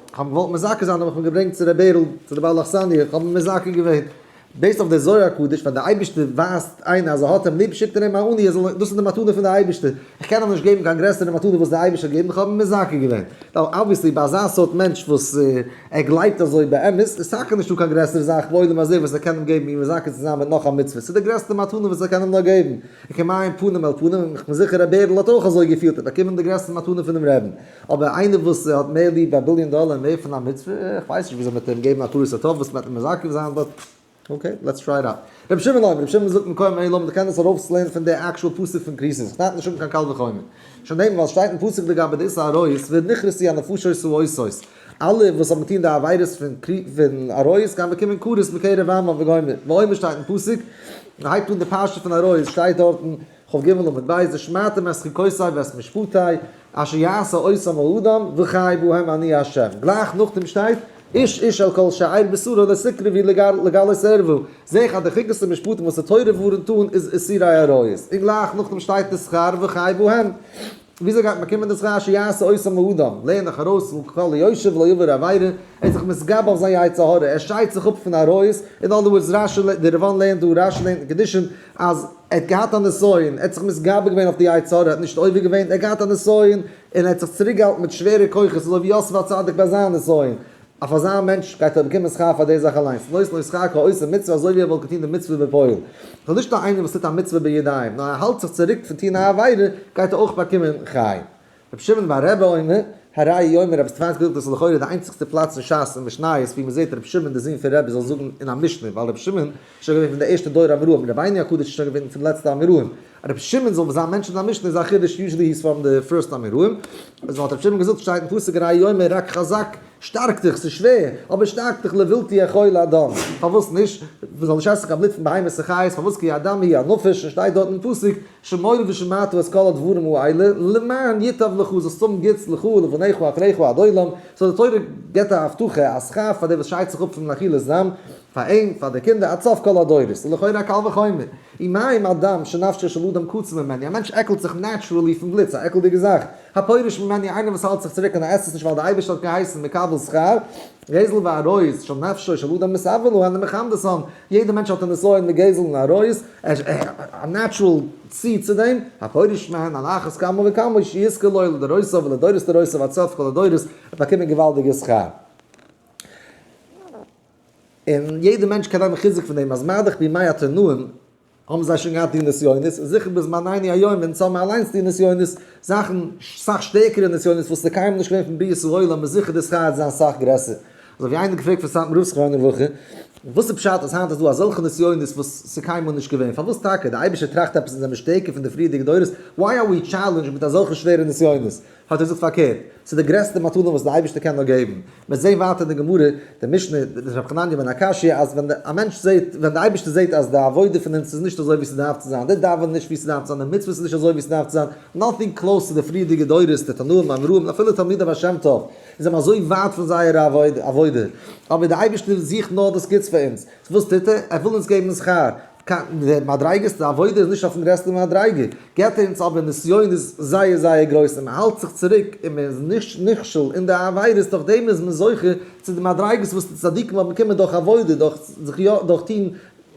איך האב אים געוואלט מזכה זיין האב איך אים געברענגט צו ר' בערל, צו די בעל אכסניא, איך האב אים מזכה געווען. based אויף די זוהר הקדוש, ווען די אייבערשטער ווייזט איינער אז ער האט אים ליב, שיקט ער אים א עני, ער זאל, דאס איז די מתנה פון די אייבערשטער, איך קען אים נישט געבן קיין גרעסערע מתנה וואס די אייבערשטער האט געגעבן, איך האב אים מזכה געווען. ווייל obviously ביי אזא סארט מענטש וואס ער גלייבט אזוי באמת, איז טאקע נישטא קיין גרעסערע זאך בעולם הזה וואס ער קען אים געבן אים מזכה צו זיין מיט נאך א מצוה, ס'איז די גרעסטע מתנה וואס ער קען אים נאר געבן. און כמים פנים אל פנים, און כ'בין זיכער ר' בערל האט אויך אזוי געפילט, ער האט באקומען די גרעסטע מתנה פונעם רעבין. אבער איינער וואס האט מער ליב א ביליאן דאלער מער פון א מצוה, איך ווייס נישט וויאזוי מ'וועט אים געבן הכרת הטוב וואס מ'וועט אים מזכה זיין, but okay, let's try it out. רבי שמעון אומר, רבי שמעון זאגט מקום עולם, דו קענסט עס ארויסלערנען פון די actual פסוק פון כריתות, איך דארף נישט האבן קיין קל וחומר. שנאמר ווייל שטייט אין פסוק לגבי די איסור עריות, ונכרתו הנפשות העושות, אלע וואס האבן געטון די עבירות פון עריות גייען באקומען כרת מקרב עמם וגומר, ואומר שטייט אין פסוק, מען הייבט אן די פרשה פון עריות שטייט דארטן, כ"ג עמוד ב', ושמרתם את חוקותי ואת משפטי, אשר יעשה אותם האדם וחי בהם אני ה'. גלייך נאכדעם שטייט, איש איש אל כל שאר בשרו לא תקרבו לגלות ערווה, זעה איך אז די חוקות און משפטים וואס די תורה ווארענט אן איז איסורי עריות, און גלייך נאכדעם שטייט די שכר וחי בהם. וויאזוי גייט מען באקומען די שכר אשר יעשה אותם האדם? לערן איך ארויס פון כל היושב לא יעבור עבירה, ער איז זיך מתגבר אויף זיין יצר הרע, ער שיידט זיך אפ פון עריות, in other words רשי די רמב"ן לערנט דא, רשי לערנט אין קידושין, אז ער האט געהאט א נסיון, ער האט זיך מתגבר געווען אויף די יצר הרע, ער האט נישט עובר געווען, ער האט געהאט א נסיון, און ער האט זיך צוריק געהאלטן מיט שווערע כוחות, אזוי ווי יוסף הצדיק ביי זיין נסיון, אויף אזא מענטש גייט ער באקומען שכר פאר די זאך אליינס, נותן לו שכר כעושה מצוה אזוי ווי ער וואלט געטון די מצוה בפועל. ס'איז נישט נאר איינער וואס טוט א מצוה בידיים, נאר ער האלט זיך צוריק פון טון א עבירה, גייט ער אויך באקומען חיים. רבי שמעון בר רבי אומר, הרי הוא אומר, רבי סטפאנס געזאגט דאס איז לכאורה די איינציגסטע פלאץ אין שס און משניות ווי מ'זעט רבי שמעון די זון פון רבי זאל זאגן אין א משנה, ווייל רבי שמעון איז שוין געווען פון די ערשטע דור אמוראים, רבינו הקדוש איז שוין געווען פון די לעצטע אמוראים. רבי שמעון זאל זיין מענטש אין א משנה איז א חידוש, usually he's from the first אמוראים. אז האט רבי שמעון געזאגט שטייט אין פסוק הרי הוא אומר רק חזק שטארק דיך, ס'איז שווער, אבער שטארק דיך לבלתי יאכל הדם. פארוואס נישט? מ'זאל נישט עסן קיין בלוט פון בהמות און חיות, פארוואס כי הדם הוא הנפש, און שטייט דארט אין פסוק, שמור ושמרת את כל הדברים האלה, למען ייטב לך, זאלסט האבן גוטס לך ולבניך אחריך עד עולם, so די תורה גיבט א הבטחה, א שכר פאר דער וואס שיידט זיך אפ פון אכילת דם, פאר אים, פאר די קינדער, עד סוף כל הדורות, ס'איז לכאורה א קל וחומר. ומה אם הדם שנפשו של אדם קצה ממנו, א מענטש עקלט זיך naturally פון בלוט, ס'איז א עקלדיגע זאך. הפורש ממנו, איינער וואס האלט זיך צוריק און ער עסט עס נישט ווייל דער אייבערשטער האט געהייסן מקבל שכר, גזל ועריות של נפשו של אדם מתאוה להן ומחמדתן, יעדער מענטש האט א נסיון מיט גזל און עריות, א natural צי צו דעם, הפורש מהן על אחת כמה וכמה שיזכה לו לדורותיו ולדורות דורותיו עד סוף כל הדורות, ער וועט באקומען געוואלדיגע שכר. און יעדער מענטש קען נעמען חיזוק פון דעם אז מה דאך בימי התנאים האבן זיי שוין געהאט די נסיונות, און זיכער בזמנינו היום ווען אונז האבן אליינס די נסיונות, זאכן סאך שטערקערע נסיונות וואס איז קיינמאל נישט געווען פון בריאת העולם איז זיכער די שכר וועט זיין סאך גרעסער. אזוי ווי איינער געפרעגט פון סאטמאר רב זכרונו לברכה, וואס איז פשט אז היינט איז דא אזעלכע נסיונות וואס ס'איז קיינמאל נישט געווען, פארוואס טאקע? די אייבערשטער טראכט עפעס אונז זעמיר שטערקער פון די פריערדיגע דורות, why are we challenged מיט אזעלכע שווערע נסיונות? האט ער געזאגט פארקערט, ס'איז די גרעסטע מתנה וואס די אייבערשטער קען נאר געבן. מיר זעהן ווייטער אין די גמרא, די משנה, ר' חנניה בן עקשיא, אז ווען א מענטש זעהט, ווען די אייבערשטער זעהט אז די עבודה פון אונז איז נישט אזוי ווי ס'דארף צו זיין, די דאווענען נישט ווי ס'דארף צו זיין, די מצוות איז נישט אזוי ווי ס'דארף צו זיין, nothing close צו די פריערדיגע דורות, די תנאים, אמוראים, אפילו תלמידי הבעל שם טוב, זיי זענען אזוי ווייט פון זייער עבודה, אבער די אייבערשטער זוכט נאר דאס גוטס פאר אונז, וואס טוט ער? ער וויל אונז געבן שכר, די מדריגות, די עבודה איז נישט אויפן גרעסטן מדריגה, געבט ער אונז אבער נסיונות זייער זייער גרויס און מען האלט זיך צוריק און מען איז נישט נכשל אין די עבירות, דורך דעם איז מען זוכה צו די מדריגות וואס די צדיקים האבן באקומען דורך עבודה, דורך זיך יא, דורך טון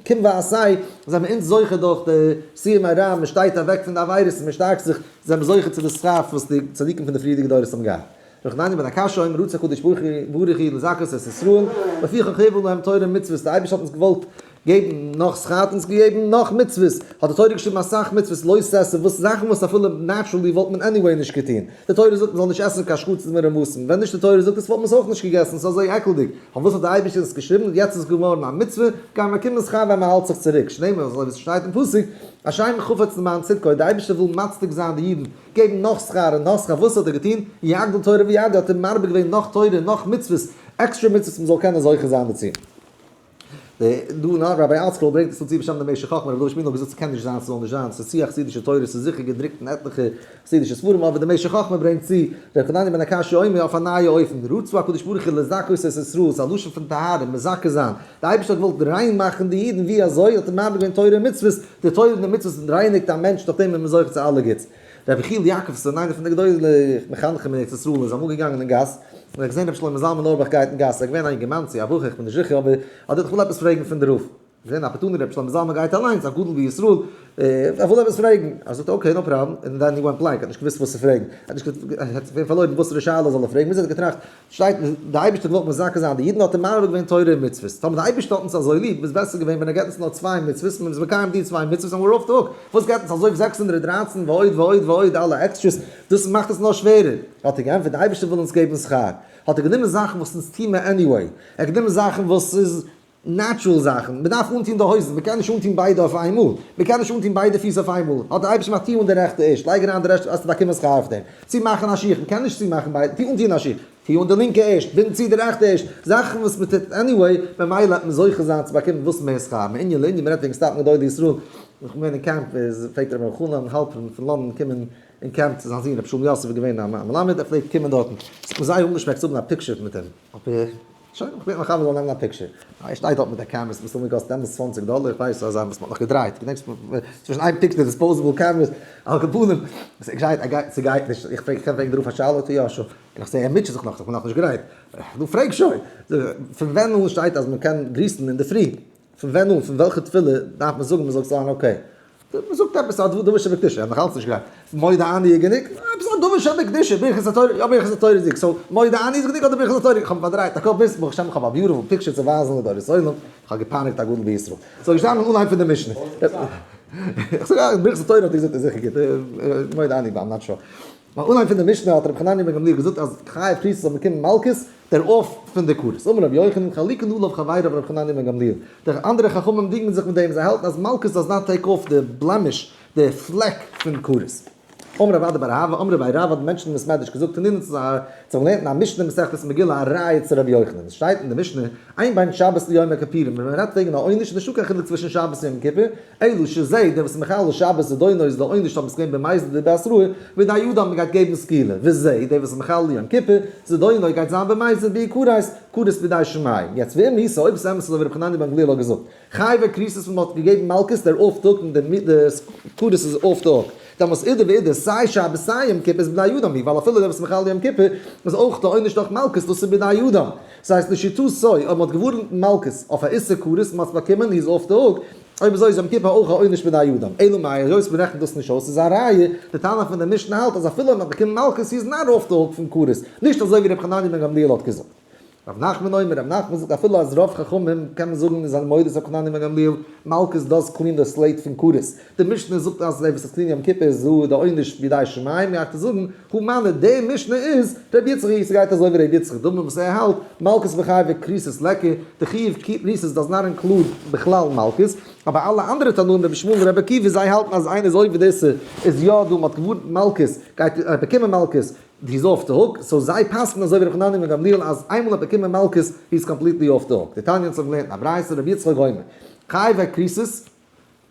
קום ועשה, זענען מיר אונז זוכה דורך די סור מרע, מען שטייט אוועק פון די עבירות און מען שטארקט זיך, זענען מיר זוכה צו די שכר וואס די צדיקים פון די פריערדיגע דורות האבן געהאט. ר' חנניה בן עקשיא אומר רצה הקדוש ברוך הוא לזכות את ישראל, לפיכך הרבה להם תורה ומצוות, די אייבערשטער האט אונז געוואלט געבן נאך שכר האט אונז געגעבן נאך מצוות, האט די תורה געשריבן אסאך מצוות לא תעשה וואס זאכן וואס אפילו naturally וואלט מען anyway נישט געטון, די תורה זאגט מען זאל נישט עסן קיין שקצים און רמסים, ווען נישט די תורה זאגט עס וואלט מען עס אויך נישט געגעסן, ס'איז אזוי עקלדיג, פארוואס האט די אייבערשטער עס געשריבן, יעצט איז עס געווארן א מצוה, גייען מיר באקומען שכר ווען מען האלט זיך צוריק, שנאמר אזוי ווי עס שטייט אין פסוק, השם חפץ למען צדקו, די אייבערשטער וויל מצדיק זיין די אידן, געבן נאך שכר און נאך שכר, וואס האט ער געטון? יגדיל תורה ויאדיר, האט ער מרבה געווען נאך תורה און נאך מצוות, עקסטרע מצוות מען זאל קענען זוכה זיין דערצו. די דא נאר Rabbi ArtScroll ברענגט עס צו בשם די משך חכמה, רבי דוד שמידל האט געזאגט ס'קען נישט זיין ס'זאל נישט זיין, ס'איז צו א חסידישע תורה, ס'איז זיכער געדרוקט אין עטליכע חסידישע ספרים, אבער די משך חכמה ברענגט צו רבי חנניה בן עקשיא אומר אויף א נייע אופן, רצה הקדוש ברוך הוא לזכות את ישראל, ס'איז א לשון פון טהרה, מזכה זיין, די אייבערשטער האט געוואלט ריין מאכן די אידן, ווי אזוי? האט ער מרבה געווען תורה און מצוות, די תורה און די מצוות רייניגט א מענטש דורך דעם איז מען זוכה צו אלע גוטס. רבי יחיאל יעקבסאן, איינער פון די גדולי מחנכים אין ארץ ישראל, איז אמאל געגאנגען אין גאס, און ער האט געזען רבי שלמה זלמן אויערבאך גייט אין גאס, ער איז געווען א אינגערמאן צו א בחור, איך בין נישט זיכער, אבער האט ער איך וויל עפעס פרעגן פון די רב. געזען א פתוני רבי שלמה זלמן גייט אליינס, א גדול בישראל, איך וויל עפעס פרעגן. ער זאגט okay, no problem, און then he went blank, ער האט נישט געוואוסט וואס צו פרעגן, ער האט נישט ער האט געווען פארלוירן וואסערע שאלה זאל ער פרעגן, ביז ער האט געטראכט, שטייט די אייבערשטער האט געוואלט מזכה זיין די אידן האט ער מרבה געווען תורה און מצוות, טאמער די אייבערשטער האט אונז אזוי ליב איז בעסער געווען ווען ער געבט אונז נאר צוויי מצוות און מען איז מקיים די צוויי מצוות און we're off the hook, וואס געבט אונז אזוי 613 ועוד ועוד ועוד אלע extras, דאס מאכט עס נאר שווערער. האט ער געענטפערט די אייבערשטער וויל אונז געבן שכר, האט ער גענומען זאכן וואס אונז טוהן מיר anyway, ער האט גענומען זאכן וואס איז natural זאכן, מען דארף אנטון די הויזן, מען קען נישט אנטון ביידע אויף איין מאל, מען קען נישט אנטון ביידע פיס אויף איין מאל, האט דער אייבערשטער געמאכט טו אן די רעכטע ערשט, לייג אריין די רעכטע וועסטו באקומען שכר אויף דעם, צו מאכן א שיך, מען קען נישט צומאכן ביידע, טו אנטון א שיך, טו אן די לינקע ערשט, בינד צו די רעכטע ערשט, זאכן וואס מען טוט anyway, ממילא וועט מען זוכה זיין צו באקומען וואס מער שכר, מענין לענין, מען רעדט וועגן סטאפן גדולי ישראל, איך בין געווען אין קעמפ, איז פלעגט רבי אלחנן האלפערן פון לאנדאן קומען אין קעמפ צו זיין זון רבי שלום יוסף איז געווען א מלמד, ער פלעגט קומען דארטן, עס האט מיר זייער אנגעשמעקט צו האבן א picture מיט אים, אבער. שוין, איך בעט מיין חבר זאל נעמען א picture. ער שטייט דארט מיט די cameras, מסתמא געקאסט דעמאלטס 20 דאלער, איך ווייס אזא וואס מ'האט נאך געדרייט, געדענקסט צווישן איין picture disposable cameras, על כל פנים, ס'גייט, ער גייט, ס'גייט נישט, איך פרעג, איך קען פרעגן דערויף א שאלה? יא sure, און איך זע ער מוטשעט זיך נאך, איך בין נאכנישט גרייט, נו פרעג שוין, פון ווען אן שטייט אז מ'קען גריסן אינדערפרי? פון ווען אן, פון וועלכע תפילה דארף מען זאגן מ'זאל זיין okay? מ'זאגט עפעס א דבר שבקדושה, איך האב נאך אלץ נישט געהערט. מודה אני איז גענוג? עפעס א דבר שבקדושה, ברכת התורה, יא ברכת התורה איז גענוג, so מודה אני איז גענוג אדער ברכת התורה? איך האב פארדרייט א קאפ ביז ברוך השם איך האב א beautiful picture צו ווייזן לדורות עולם, איך האב געפייניגט א גדול בישראל. so געשטאנען אנהייב פון די משנה. איך זאג אז ברכת התורה האט ער געזאגט איז זיכער גוט, מודה אני I'm not sure. אנהייב פון די משנה האט רבי חנניה בן גמליאל געזאגט אז חייב כריתות זאל באקומען מלקות, דער עוף פון די כרת. אמר רבי יוחנן, חלוקין עליו חבריו רבי חנניה בן גמליאל. די אנדערע חכמים דינגען זיך מיט דעם, זיי האלטן אז מלקות does not take off די blemish, די פלעק פון כרת. אמר רב אדא בר אהבה, אמרי בי רב האט מענטשן אין בית מדרש געזאגט תנינא צו זיי, זיי האבן געלערנט אין א משנה מסכת מגילה א ראיה צו רבי יוחנן. עס שטייט אין די משנה, אין בין שבת ליום הכפורים, ווען מען רעדט וועגן א עונש איז נישטא קיין חילוק צווישן שבת און יום כיפור, אלא שזה, דער וואס איז מחלל שבת זדונו איז די עונש האבן עס געווען במזיד ובהתראה, ובידי אדם מען גייט געבן סקילה, וזה, דער וואס איז מחלל יום כיפור, זדונו גייט זיין במזיד ובהכרת, כרת בידי שמים. יעצט ואם איתא, אויב עס איז אמת אזוי ווי רבי חנניה בן גמליאל האט געזאגט, חייבי כריתות וואס מען האט געגעבן מלקות דער אויפטאג און די כרת איז off the hook, דעמאלס אידא ואידא סיי שבת סיי יום כיפור איז בני אדם היא, ווייל אפילו דער וואס איז מחלל יום כיפור איז אויך די עונש דורך מלקות, דאס איז בידי אדם. ס'הייסט לשיטתו, אויב מען האט געווארנט מלקות אויף א איסור כרת און מען האט עס באקומען, he is off the hook, אויב אזוי איז יום כיפור אויך א עונש בידי אדם. אלא מאי, היות מען רעכנט דאס נישט אויס איז א ראיה, די תנא פון די משנה האלט אז אפילו אויב מען האט באקומען מלקות he is not off the hook פון כרת, נישט אזוי ווי ר' חנניה בן גמליאל האט געזאגט. רב נחמן אומר, רב נחמן זאגט אפילו אז רוב חכמים קען מען זאגן איז א מודה צו ר' חנניה בן גמליאל, מלקות does clean the slate פון כרת. די משנה זאגט אז דער וואס איז clean יום כיפור איז דא די עונש בידי שמים, גייט ער זאגן, הא מני, די משנה איז רבי יצחק היא, ס'גייט אזוי ווי רבי יצחק דאמר וואס ער האלט, מלקות מחייבי כריתות ליכא, די חיוב כריתות does not include בכלל מלקות, אבער אלע אנדערע תנאים רבי ישמעאל און רבי עקיבא זיי האלטן אז איינער איז עובר דאס איז יא דא, מ'האט געווארנט מלקות, גייט ער באקומען מלקות. he's off the hook, so זיי פסק'ן אזוי ווי ר' חנניה בן גמליאל אז איינמאל ער האט באקומען מלקות he's completely off the hook. דתניא, אונז האבן געלערנט אין א ברייתא, רבי יצחק אומר, חייבי כריתות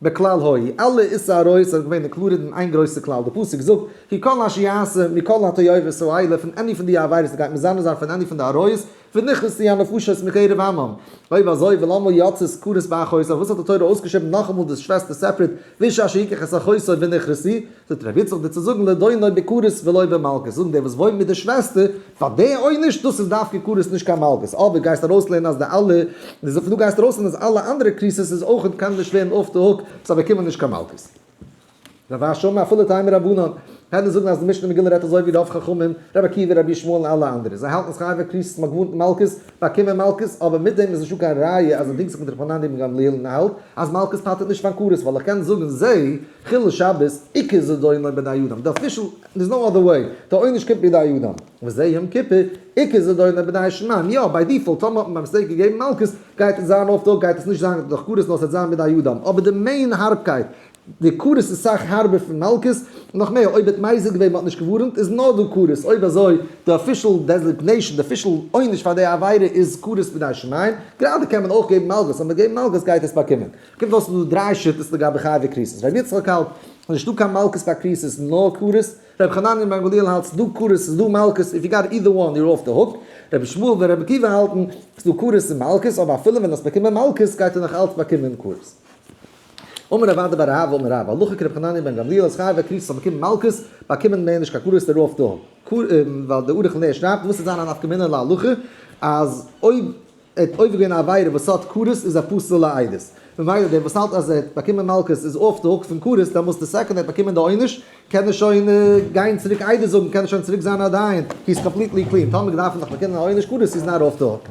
בכלל היו, אלע איסור עריות זענען געווען included אין איין גרויסע כלל, די פסוק זאגט, כי כל אשר יעשה מכל התועבות האלה, פון any פון די עבירות גייט מזנה זיין פון any פון די עריות, ונכרתו הנפשות מקרב עמם. אויב אזוי ולמה יצאת כרת באחותו, וואס האט די תורה אויסגעשריבן נאכאמאל די שוועסטער separate, ואיש אשר יקח את אחותו ונכרתו, זאגט רבי יצחק דיר צו זאגן לדונו בכרת ולא במלקות, זאגן דער וואס וואוינט מיט די שוועסטער, פאר די עונש, דאס איז דווקא כרת נישט קיין מלקות, אבער גייסט ארויסלערנען אז די אלע, פון דא גייסטו ארויסלערנען אז אלע אנדערע כריתות איז אויך קען נישט ווערן off the hook, זיי באקומען נישט קיין מלקות. רב אשי אמר אפילו תימא רבנן, קען זאגן אז די משנה מגילה רעדט אזוי ווי רוב חכמים, רבי עקיבא, רבי ישמעאל און אלע אנדערע. זיי האלטן אז חייבי כריתות מ'האט געווארנט מלקות, באקומען מלקות, אבער מיט דעם איז נישטא קיין ראיה אז ער דינגט זיך מיט ר' חנניה בן גמליאל און האלט אז מלקות פטר'ט נישט פארן כרת, ווייל איך קען זאגן זה חילול שבת עיקר זדונו בידי אדם, די official, there's no other way, די עונש קומט בידי אדם, וזה יום כיפור, עיקר זדונו בידי שמים, יא, by default, טאמער האט מען ביי mistake געגעבן מלקות, גייט עס זיין אויף טאג, גייט עס נישט זיין דורך כרת נאר עס וועט זיין בידי אדם, אבער די main הארבקייט, די כרת איז סאך הארבער פון מלקות, נאך מער, אויב האט מזיד געווען מ'האט נישט געווארענט איז נאר דא כרת, אויב אזוי די official designation, די official עונש פאר די עבירה איז כרת בידי שמים, גראדע קען מען אויך געבן מלקות, אויב מ'האט געגעבן מלקות גייט עס באקומען. קומט אויס ס'איז דא דריי שיטות לגבי חייבי כריתות, רבי יצחק האלט אז נישטא קיין מלקות פאר כריתות נאר כרת, רבי חנניה בן גמליאל האלט ס'איז דא כרת ס'איז דא מלקות, if you got either one you're off the hook, רבי ישמעאל און רבי עקיבא האלטן ס'איז דא כרת און מלקות, אבער אפילו ווען האסט באקומען מלקות גייט ער נאך אלץ באקומען כרת. אמר רב אדא בר אהבה אמר רב, הלכה כרבי חנניה בן גמליאל אז חייבי כריתות האבן באקומען מלקות, באקומען מער נישט קיין כרת they're off the hook. ווייל די ערוך לנר שרייבט וואס איז זיין א נפקא מינה להלכה אז אויב ער האט עובר געווען א עבירה וואס האט כרת איז א פסול לעדות. ממילא דער וואס האלט אז ער האט באקומען מלקות איז off the hook פון כרת, דעמאלס די second ער האט באקומען די עונש קען ער שוין גיין צוריק עדות זאגן, קען ער שוין צוריק זיין א דיין, he is completely clean, טאמער דארף ער נאך באקומען א עונש כרת איז not off the hook.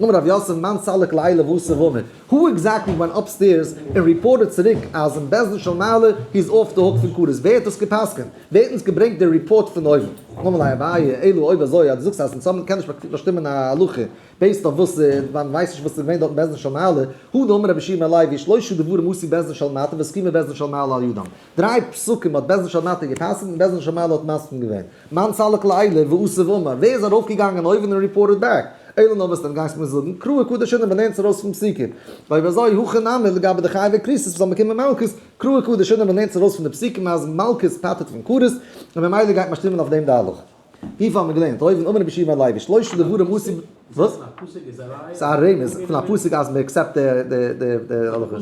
אמר רב יוסף מאן סליק לעילא ואתא ואמר, who exactly went upstairs און reported צוריק אז אין בית דין של מעלה he is off the hook פון כרת, ווער האט דאס געפסקנט? ווער האט אונז געברענגט די report פון אויבן? אמר ליה אביי, אלא אויב אזוי אז דו זאגסט אז אונז האבן קען נישט באשטימען א הלכה based אויף וואס מען ווייסט נישט וואס איז געווען דארט אין בית דין של מעלה, הא דאמר רבי יהושע בן לוי שלושה דברים עשו בית דין של מטה והסכימו בית דין של מעלה על ידם, דריי פסקים האט בית דין של מטה גע'פסק'נט און בית דין של מעלה האט מסכים געווען, מאן סליק לעילא ואתא ואמר, ווער איז ארויפגעגאנגען אויבן און reported back, אלא נאר וואס דען גייסט מיר זאגן, קראי קדוש און מ'לערנט עס ארויס פון פסוקים, אויב אזוי הכא נמי לגבי די חייבי כריתות וואס האבן באקומען מלקות, קראי קדוש און מ'לערנט עס ארויס פון די פסוקים אז מלקות פטר'ט פון כרת, און ממילא גייט מען שטימען אויף דעם די הלכה. ווי האבן מיר געלערנט אויבן אמר רבי יהושע בן לוי שלושה דברים עשו וואס? ס'איז א רמז פון א פסוק אז מען accept די הלכה.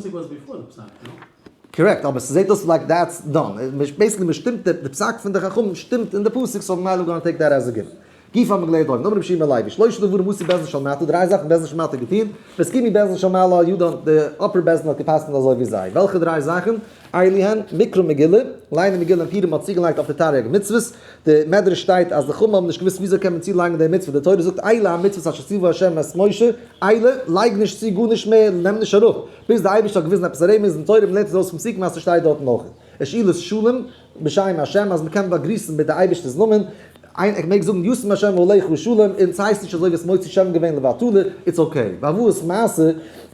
correct, אבער ס'זעט אויס like that's done. Basically מ'שטימט די פסק פון די חכמים שטימט אין די פסוק so ממילא gonna take that as a given. גופא האבן מיר געלערנט אויבן אמר רבי יהושע בן לוי שלושה דברים עשו בית דין של מטה דריי זאכן בית דין של מטה געטון והסכימו בית דין של מעלה על ידם די upper בית דין האט געפסקנט אזוי ווי זיי. וועלכע דריי זאכן? אלו הן, מקרא מגילה, ליינען מגילה און פורים האט צוגעלייגט אויף די תרי"ג מצוות, די מדרש שטייט אז די חכמים האבן נישט געוואוסט וויאזוי קען מען צולייגן די מצוה, די תורה זאגט אלה המצוות אשר ציוה ה' את משה, אלה, לייג נישט צו גארנישט מער, נעם נישט אראפ, ביז די אייבערשטער האט געוויזן עפעס א רמז אין תורה, מ'לערנט עס אויס פון פסוקים אז ס'שטייט דארטן אויך, ושאילת שלום בשם ה' אז מ'קען באגריסן מיט די אייבערשטער'ס נאמען, איין איך מעג זאגן ישם השם עליך שלום און ס'הייסט נישט אזוי ווי עס מוציא שם געווען לבטלה, it's okay. והבאת מעשר,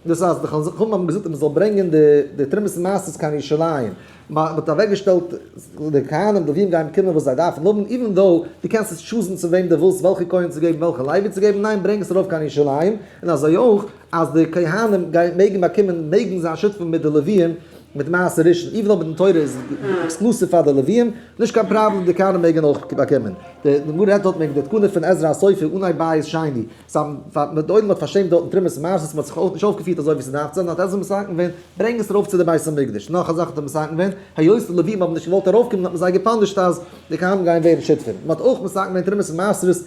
דאס הייסט די חכמים האבן געזאגט אז מ'זאל ברענגען די תרומות און מעשרות קיין ירושלים, מ'האט אוועקגעשטעלט די כהנים די לווים גייען באקומען וואס זיי דארפן האבן, even though דו קענסט עס choose ן צו וועם דו ווילסט וועלכע כהן צו געבן וועלכע לוי צו געבן, ניין ברענג עס ארויף קיין ירושלים, און אזוי אויך אז די כהנים גייען מעגן באקומען מעגן זיין שותפים מיט די לווים מיט מעשר ראשון, even אויב די תורה איז exclusive פאר די לווים, נישט קיין פראבלעם די כהנים מעגן אויך באקומען. די גמרא רעדט דארט וועגן די תקנה פון עזרא הסופר אנהייב בית שני, די עולם האט פארשעמט דארטן תרומות און מעשרות, מ'האט זיך נישט אויפגעפירט אזוי ווי ס'דארף צו זיין, האט עזרא מתקן געווען, ברענג עס ארויף צו די בית המקדש. נאך א זאך האט ער מתקן געווען, היות די לווים האבן נישט געוואלט ארויפקומען האט מען זיי גע punish ט אז די כהנים גייען ווערן שותפים. מ'האט אויך מתקן געווען תרומות און מעשרות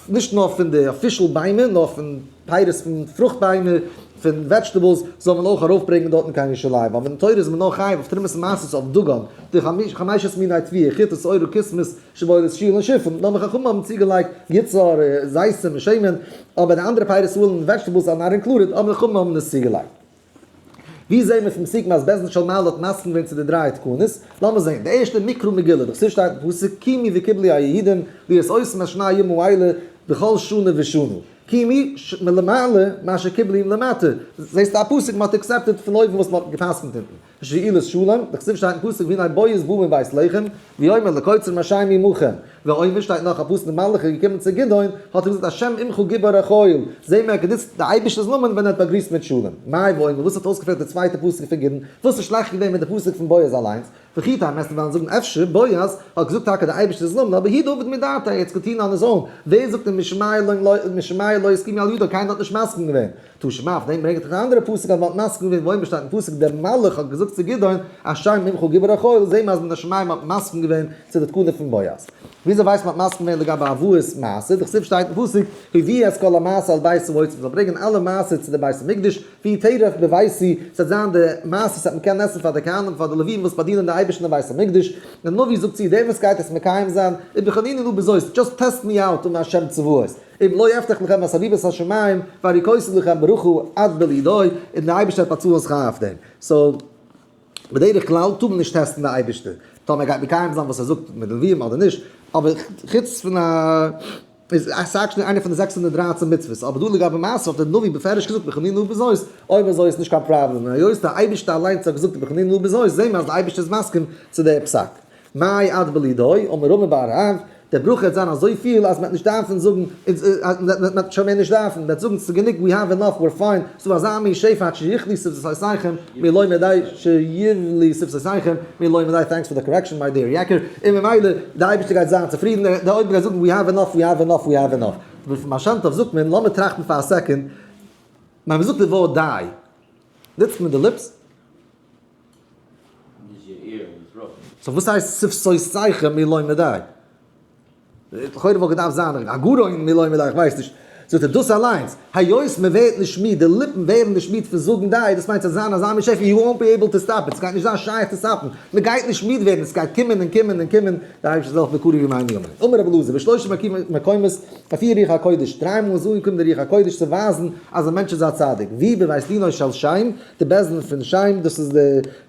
נישט נאר פון די official ביימער, נאר פון פירות פון פרוכט ביימער, פון vegetables, זאל מען אויך ארויפברענגען דארטן קיין ירושלים, ווייל מיטן תורה איז מען נאר חייב אויף תרומות און מעשרות אויף דגן, די חמשת מיני תבואה, חיטה, שעורה, קיסמוס, שיבולת שועל און שיפון, נאר די חכמים האבן צוגעלייגט יצהר, זיתים און שמן, אבער די אנדערע פירות און vegetables are not included, אבער די חכמים האבן עס צוגעלייגט. ווי זעהן מיר פון פסוקים אז בית דין של מעלה האט מסכים געווען צו די דריי תקנות? לאמיר זעהן, די ערשטע מקרא מגילה, דכתיב שטייט אין פסוק קיימו וקיבלו היהודים להיות עושים את שני הימים האלה בכל שנה ושנה. קיימו מלמעלה מה שקיבלו מלמטה, זעהסטו א פסוק מען האט accepted פון אויבן וואס מען האט גע'פסק'נט אונטן. שאילת שלום, דכתיב שטייט אין פסוק והנה בועז בא מבית לחם, ויאמר לקוצר משיי מעמכם, ואומר שטייט נאך א פסוק די מלאך איז געקומען צו גדעון, האט ער געזאגט השם עמך גיבור החיל, זעה מען ער האט גענוצט די אייבערשטער'ס נאמען ווען ער האט באגריסט מיט שלום. מאי ואומר וואס האט אויסגעפעלט די צווייטע פסוק פון גדעון, וואס איז שלעכט געווען מיט די פסוק פון בועז אליינס, וכי תימא וועסטו וועלן זאגן אפשר בועז האט געזאגט טאקע די אייבערשטער'ס נאמען אבער הוא דעבד מדעתיה ער האט עס געטון on his own, ווער זאגט אים משמיא לא הסכימו על ידו קיינער האט נישט מסכים געווען, תא שמע, אויף דעם ברענגט ער אן אנדערע פסוק אז מען האט מסכים געווען ואומר שטייט אין פסוק דער מלאך האט געזאגט צו גדעון השם עמך גיבור החיל, זעהן מיר אז מן השמים האט מסכים געווען צו די תקנה פון בועז. וויאזוי ווייסט מען האט מסכים געווען לגבי הבאת מעשר? דכתיב שטייט אין פסוק הביאו את כל המעשר אל בית האוצר מען זאל ברענגען אלע מעשר צו די בית המקדש והוא טרף בביתי ס'וועט זיין די מעשר ס'וועט מען קענען עסן פאר די כהנים פאר די לווים וואס באדינען די אייבערשטן אין בית המקדש, דער נביא זאגט צו דער וואס גייט עס מקיים זיין, ובחניני נא בזאת, just test me out אמר השם צבאות. אם לא אפתח לכם את ארובות השמים והריקותי לכם ברכה עד בלי די, און דער אייבערשטער וועט באצאלן שכר אויף דעם. so, בדרך כלל טאר מען נישט טעסטן די אייבערשטער, טאמער ער גייט מקיים זיין וואס ער זאגט מיט די נביאים אדער נישט, אבער חוץ פון א, איז עס actually איינע פון די 613 מצוות, אבער דא לגבי מעשר האט דער נביא בפירוש געזאגט בחנינא בזאת, אויב אזוי איז נישט קיין פראבלעם, און היות דער אייבערשטער אליינס האט געזאגט בחנינא בזאת, זעהן מיר אז דער אייבערשטער איז מסכים צו דער פסק. מאי עד בלי די, אמר רמי בר רב, די ברכה וועט זיין אזויפיל אז מ'וועט נישט דארפן זאגן, מ'וועט שוין מער נישט דארפן, מ'וועט זאגן ס'איז גענוג we have enough we're fine, ס'דא אזא מין שפע עד שיכלו שפתותיכם מלא מדי שיבלו שפתותיכם מלא מדי thanks for the correction my dear יקר, און ממילא די אייבערשטער גייט זיין צופרידן, די אויב מ'גייט זאגן we have enough we have enough we have enough, אבער פון בעל שם טוב זאגט מען, לאמיר טראכטן פאר א second, ווען מ'זאגט די ווארט די, נוצט מען די lips? so וואס הייסט שפתותיכם מלא מדי? לכאורה וואלט געדארפט זיין הגרון מלא מדי, איך ווייס נישט. זאגט ער דאס אליינס, היות מען ווערט נישט מיד, די ליפן ווערן נישט מיד פון זאגן די, דאס מיינט ס'וועט זיין אזא מין שפע, you won't be able to stop it, ס'גייט נישט זיין שייך צו סטאפן, מען גייט נישט מיד ווערן, ס'גייט קומען און קומען און קומען, דער אייבערשטער זאל העלפן בקרוב ימינו אמן. אמר רבי אלעזר, בשלושה מקומות הופיע רוח הקודש, דריי מאל איז אנגעקומען דער רוח הקודש צו ווייזן אז א מענטש איז א צדיק, ווי בבית דינו של שם, די בית דין פון שם, דאס איז די,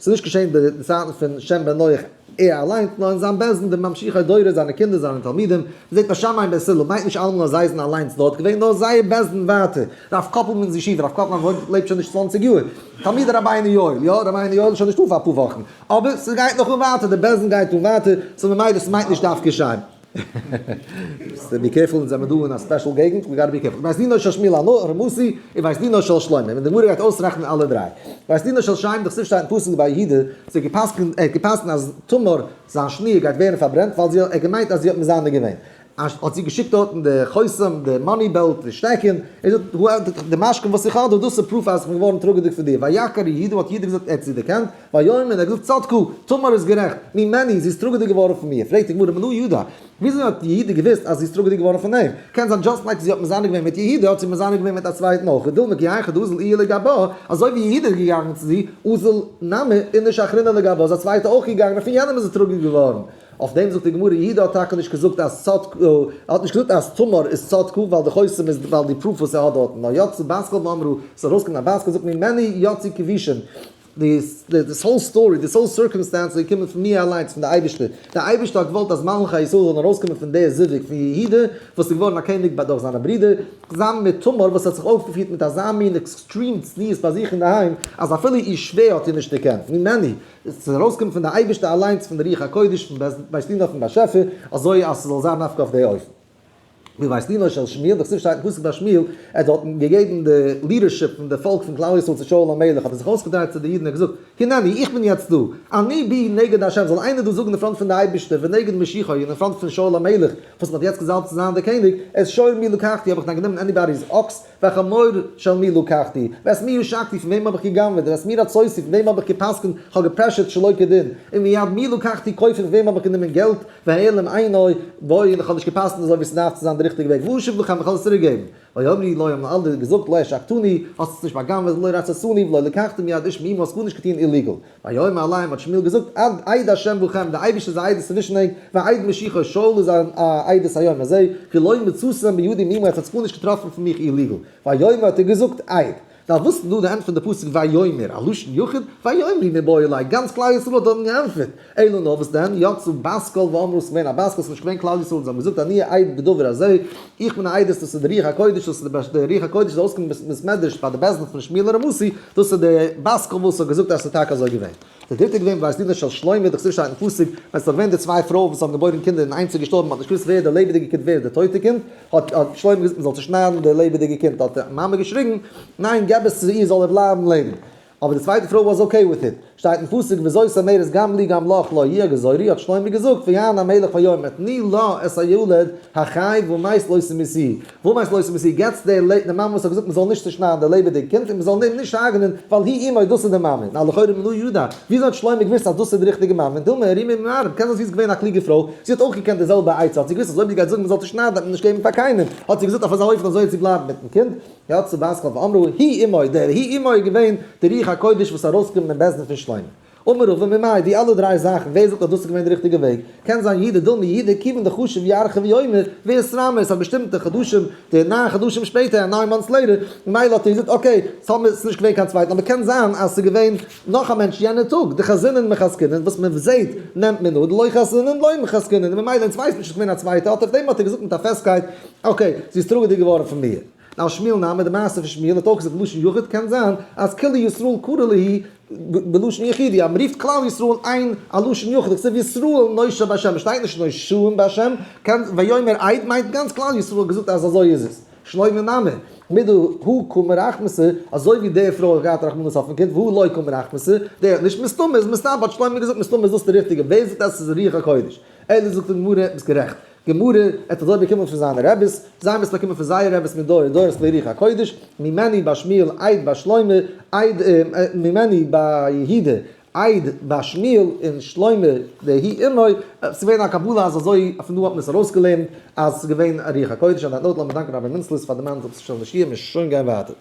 ס'איז נישט געשען די צייטן פון שם בן נח ער אליינס, נאר אין זיין בית דין, די ממשיכי דורו, זיינע קינדער, זיינע תלמידים, מ'זעט ביי שמאי און בית הלל, מיינט נישט אלעמאל אז זיי זענען אליינס דארט געווען, נאר זייער בית דין ווייטער, רב קאפלמאן'ס ישיבה, רב קאפלמאן וואוינט, לעבט שוין נישט 20 יאר, תלמידי רבינו יואל, יא, רבינו יואל איז שוין נישטא פאר אפאר וואכן, אבער ס'גייט נאך אן ווייטער, די בית דין גייט אן ווייטער, so ממילא ס'מיינט נישט דווקא שם. be careful, אונז זעמיר דא אין א special געגנט, we gotta be careful. בית דינו של שמואל הרמתי, און בית דינו של שלמה. און די גמרא גייט אויסרעכענען אלע דריי. בית דינו של שם, דכתיב שטייט אין פסוק ביי יהודה, זי האט געפסקנט, ער האט געפסקנט אז תמר, זיין שניר, גייט ווערן פארברענט, ווייל זי האט, ער האט געמיינט אז זי האט מזנה געווען. האט זי געשיקט דארטן די חותם, די money belt, די שטעקן, ער זאגט, די משכון וואס איך האב דא, דאס איז proof אז איך בין געווארן טראגעדיג פון דיר. ויכר יהודה, האט יהודה געזאגט, ער האט זי דערקענט, ויאמר, ער האט געזאגט, צדקה, תמר איז גערעכט, ממני, זי איז טראגעדיג געווארן פון מיר. פרעגט די גמרא, מנא ידע, וויאזוי האט יהודה געוואוסט אז זי איז טראגעדיג געווארן פון אים? קען זיין just like זי האט מזנה געווען מיט יהודה, האט זי מזנה געווען מיט א צווייטן אויך, דילמא כי היכי דאזיל איהו לגבה, אזוי ווי יהודה איז געגאנגען צו זי, אזיל נמי איניש אחרינא לגבה, איז א צווייטער אויך געגאנגען און פון יענעם איז זי טראגעדיג געווארן. אויף דעם זאגט די גמרא, יהודה האט טאקע נישט געזאגט אז צדקה, ער האט נישט געזאגט אז תמר איז צדקה ווייל די חותם איז ווייל די proof וואס ער האט דארטן, נאר יצאה בת קול ואמרה, ס'איז ארויסגעקומען א בת קול זאגט ממני יצאו כבושים, this whole story, this whole circumstance איז געקומען פון מיר אליינס, פון די אייבערשטער. דער אייבערשטער האט געוואלט אז מלכי ישראל זאלן ארויסקומען פון דער זיווג פון יהודה, וואס איז געווארן א קעניג ביי דורך זיינע ברידער, צוזאמען מיט תמר וואס האט זיך אויפגעפירט מיט אזא מין extreme צניעות ביי זיך אינדערהיים, אז אפילו איר שווער האט איר נישט דערקענט. ממני, עס איז ארויסגעקומען פון די אייבערשטער אליינס, פון די רוח הקודש, פון בית דינו פון באשעפער, אזוי אז ס'זאל זיין דווקא אויף די אופן. בבית דינו של שמואל, דכתיב שטייט אין פסוק ביי שמואל, ער האט געגעבן די leadership פון די פאלק פון כלל ישראל צו שאול המלך, האט ער זיך אויסגעדרייט צו די אידן און געזאגט, הנני, איך בין יעצט דא, אני בי נגד ה', זאל איינער דא זאגן אין front פון די אייבערשטער, ונגד משיחו, און אין front פון שאול המלך, וואס מען האט יעצט געזאלבט צו זיין דער קעניג, את שור מי לקחתי, האב איך דען גענומען anybody's אקס, וחמור של מי לקחתי, ואת מי עשקתי, פון וועם האב איך גע'גנב'עט, ואת מי רצותי, פון וועם האב איך גע'פסק'נט, כ'האב געפרעשורט שלא כדין, און מיד מי לקחתי כופר, פון וועם האב איך גענומען געלט, והעלם עיני, בו, און איך האב נישט גע'פסק'נט אזוי ווי ס'דארף צו זיין די ריכטיגע וועג, ואשיב לכם, איך וועל עס צוריק געבן. ויאמרו לו, האבן אלע געזאגט, לא עשקתנו, האסט עס נישט בא'גנב'עט, ולא רצתנו, ולא לקחת מיד איש מאמו, האסט גארנישט געטון illegal. ויאמר אליהם, האט שמואל געזאגט, עד עד השם בכם, דער אייבערשטער איז א עדות צווישן ענק, ועד משיחו, שאול איז א עדות היום הזה, כי לא מצאתם בידי מאומה, עטס האטס גארנישט געטראפן פון מיך illegal. ויאמר האט ער געזאגט, עד. דארף וואס דא די ענטפער די פסוק ויאמר, א לשון יחיד, ויאמרו מיבעי ליה, גאנץ כלל ישראל האט דארטן געענטפערט, אלא נאר וואס דען, יצאה בת קול ואמרה, ס'איז געווען א בת קול, ס'איז נישט געווען כלל ישראל, זיי האבן געזאגט אני עד בדבר הזה, איך בין א עדות דאס איז די רוח הקודש, דאס איז די רוח הקודש איז אויסגעקומען בית מדרש ביי די בית דין פון שמואל הרמתי, דאס איז די בת קול וואס האט געזאגט אז ס'איז טאקע אזוי געווען. די דריטע איז געווען בית דינו של שלמה, דכתיב שטייט אין פסוק, ווען ס'איז דאך געווען די צוויי פרויען וואס האבן געבוירן קינדער און איינס איז געשטארבן, מ'האט נישט געוואוסט ווער די לעבעדיגע קינד ווער איז די טויטע קינד, האט שלמה געזאגט מ'זאל צושניידן די לעבעדיגע קינד, האט די מאמע געשריגן, ניין געב עס צו איר זאל ער בלייבן לעבן. אבער די צווייטע פרוי was okay with it. שטייט אין פסוק וזאת אומרת גם לי גם לך לא יהיה גזורי, האט שלמה געזאגט ויען המלך ויאמר תני לה את הילד החי והמת לא תמיתיהו. והמת לא תמיתיהו געטס די מאמע וואס האט געזאגט מ'זאל נישט צושניידן די לעבעדיגע קינד און מ'זאל אים נישט הרג'נען ווייל היא אמו דאס איז די מאמע. נא לכאורה מנא ידע וויאזוי האט שלמה געוואוסט אז דאס איז די ריכטיגע מאמע? דילמא הערימה ממערב קען זיין זי איז געווען א קלוגע פרוי זי האט אויך געקענט די זעלבע עצה האט זי געוואוסט אז אויב זי גייט זאגן מ'זאל צושניידן וועט מען נישט געבן פאר קיינעם האט זי געזאגט אויף אזא אופן אזוי וועט זי בלייבן מיטן קינד. יצאה בת קול ואמרה היא אמו, דער היא אמו איז געווען די רוח הקודש וואס איז ארויסגעקומען אין בית דין פון שלמה. אמר רבא ממאי, די אלע דריי זאכן, ווער זאגט אז דאס איז געווען די ריכטיגע וועג? קען זיין יהודה דילמא יהודה כיוון דחשיב ירחא ויומא ואתרמי, עס האט באשטימטע חדשים, די ניין חדשים שפעטער, nine months later, ממילא האט ער געזאגט okay, ס'איז נישט געווען קיין צווייטן, אבער קען זיין אז ס'איז געווען נאך א מענטש יענע טאג, דחזינן מחזקינן, וואס מען זעט נעמט מען אן, דלא חזינן לא מחזקינן, און ממילא אונז ווייסן נישט אז ס'איז געווען א צווייטע, האט אויף דעם האט ער געזאגט מיט א פעסטקייט, okay, זי איז טראגעדיג געווארן פון מיר. נאר שמואל נמי, די מעשה פון שמואל האט אויך געזאגט בלשון יחיד, קען זיין אז כולי ישראל קרו להו בלשון יחידי, אז מ'רופט כלל ישראל איין א לשון יחיד, איך זאג ישראל נושע בהשם, עס שטייט נישט נושעים בהשם, קען ויאמר עד מיינט גאנץ כלל ישראל האט געזאגט אז אזוי איז עס. שלמה נמי, מדהא קא מרחמתא, אזוי ווי די פרוי האט געהאט רחמנות אויפן קינד, והא לא קא מרחמתא, דער האט נישט, מסתמא איז מסתבר האט שלמה געזאגט מסתמא איז דאס די ריכטיגע, ווער זאגט אז עס איז רוח הקודש? אלא זאגט די גמרא, ביסט גערעכט. גמרא, ער האט אזוי באקומען פון זיינע רעביס, זיי האבן עס באקומען פון זייער רעביס מדור דורות לרוח הקודש, ממני ביי שמואל עד ביי שלמה, עד ממני ביי יהודה, עד ביי שמואל און שלמה דהיא אמו, ס'איז געווען א קבלה אז אזוי פון דא האט מען עס ארויסגעלערנט אז ס'איז געווען א רוח הקודש, on that note לאמיר דאנקען רבי מינצלעס פאר די מאן זאל צושטעלן די שיעור, מיר שוין גיין ווייטער.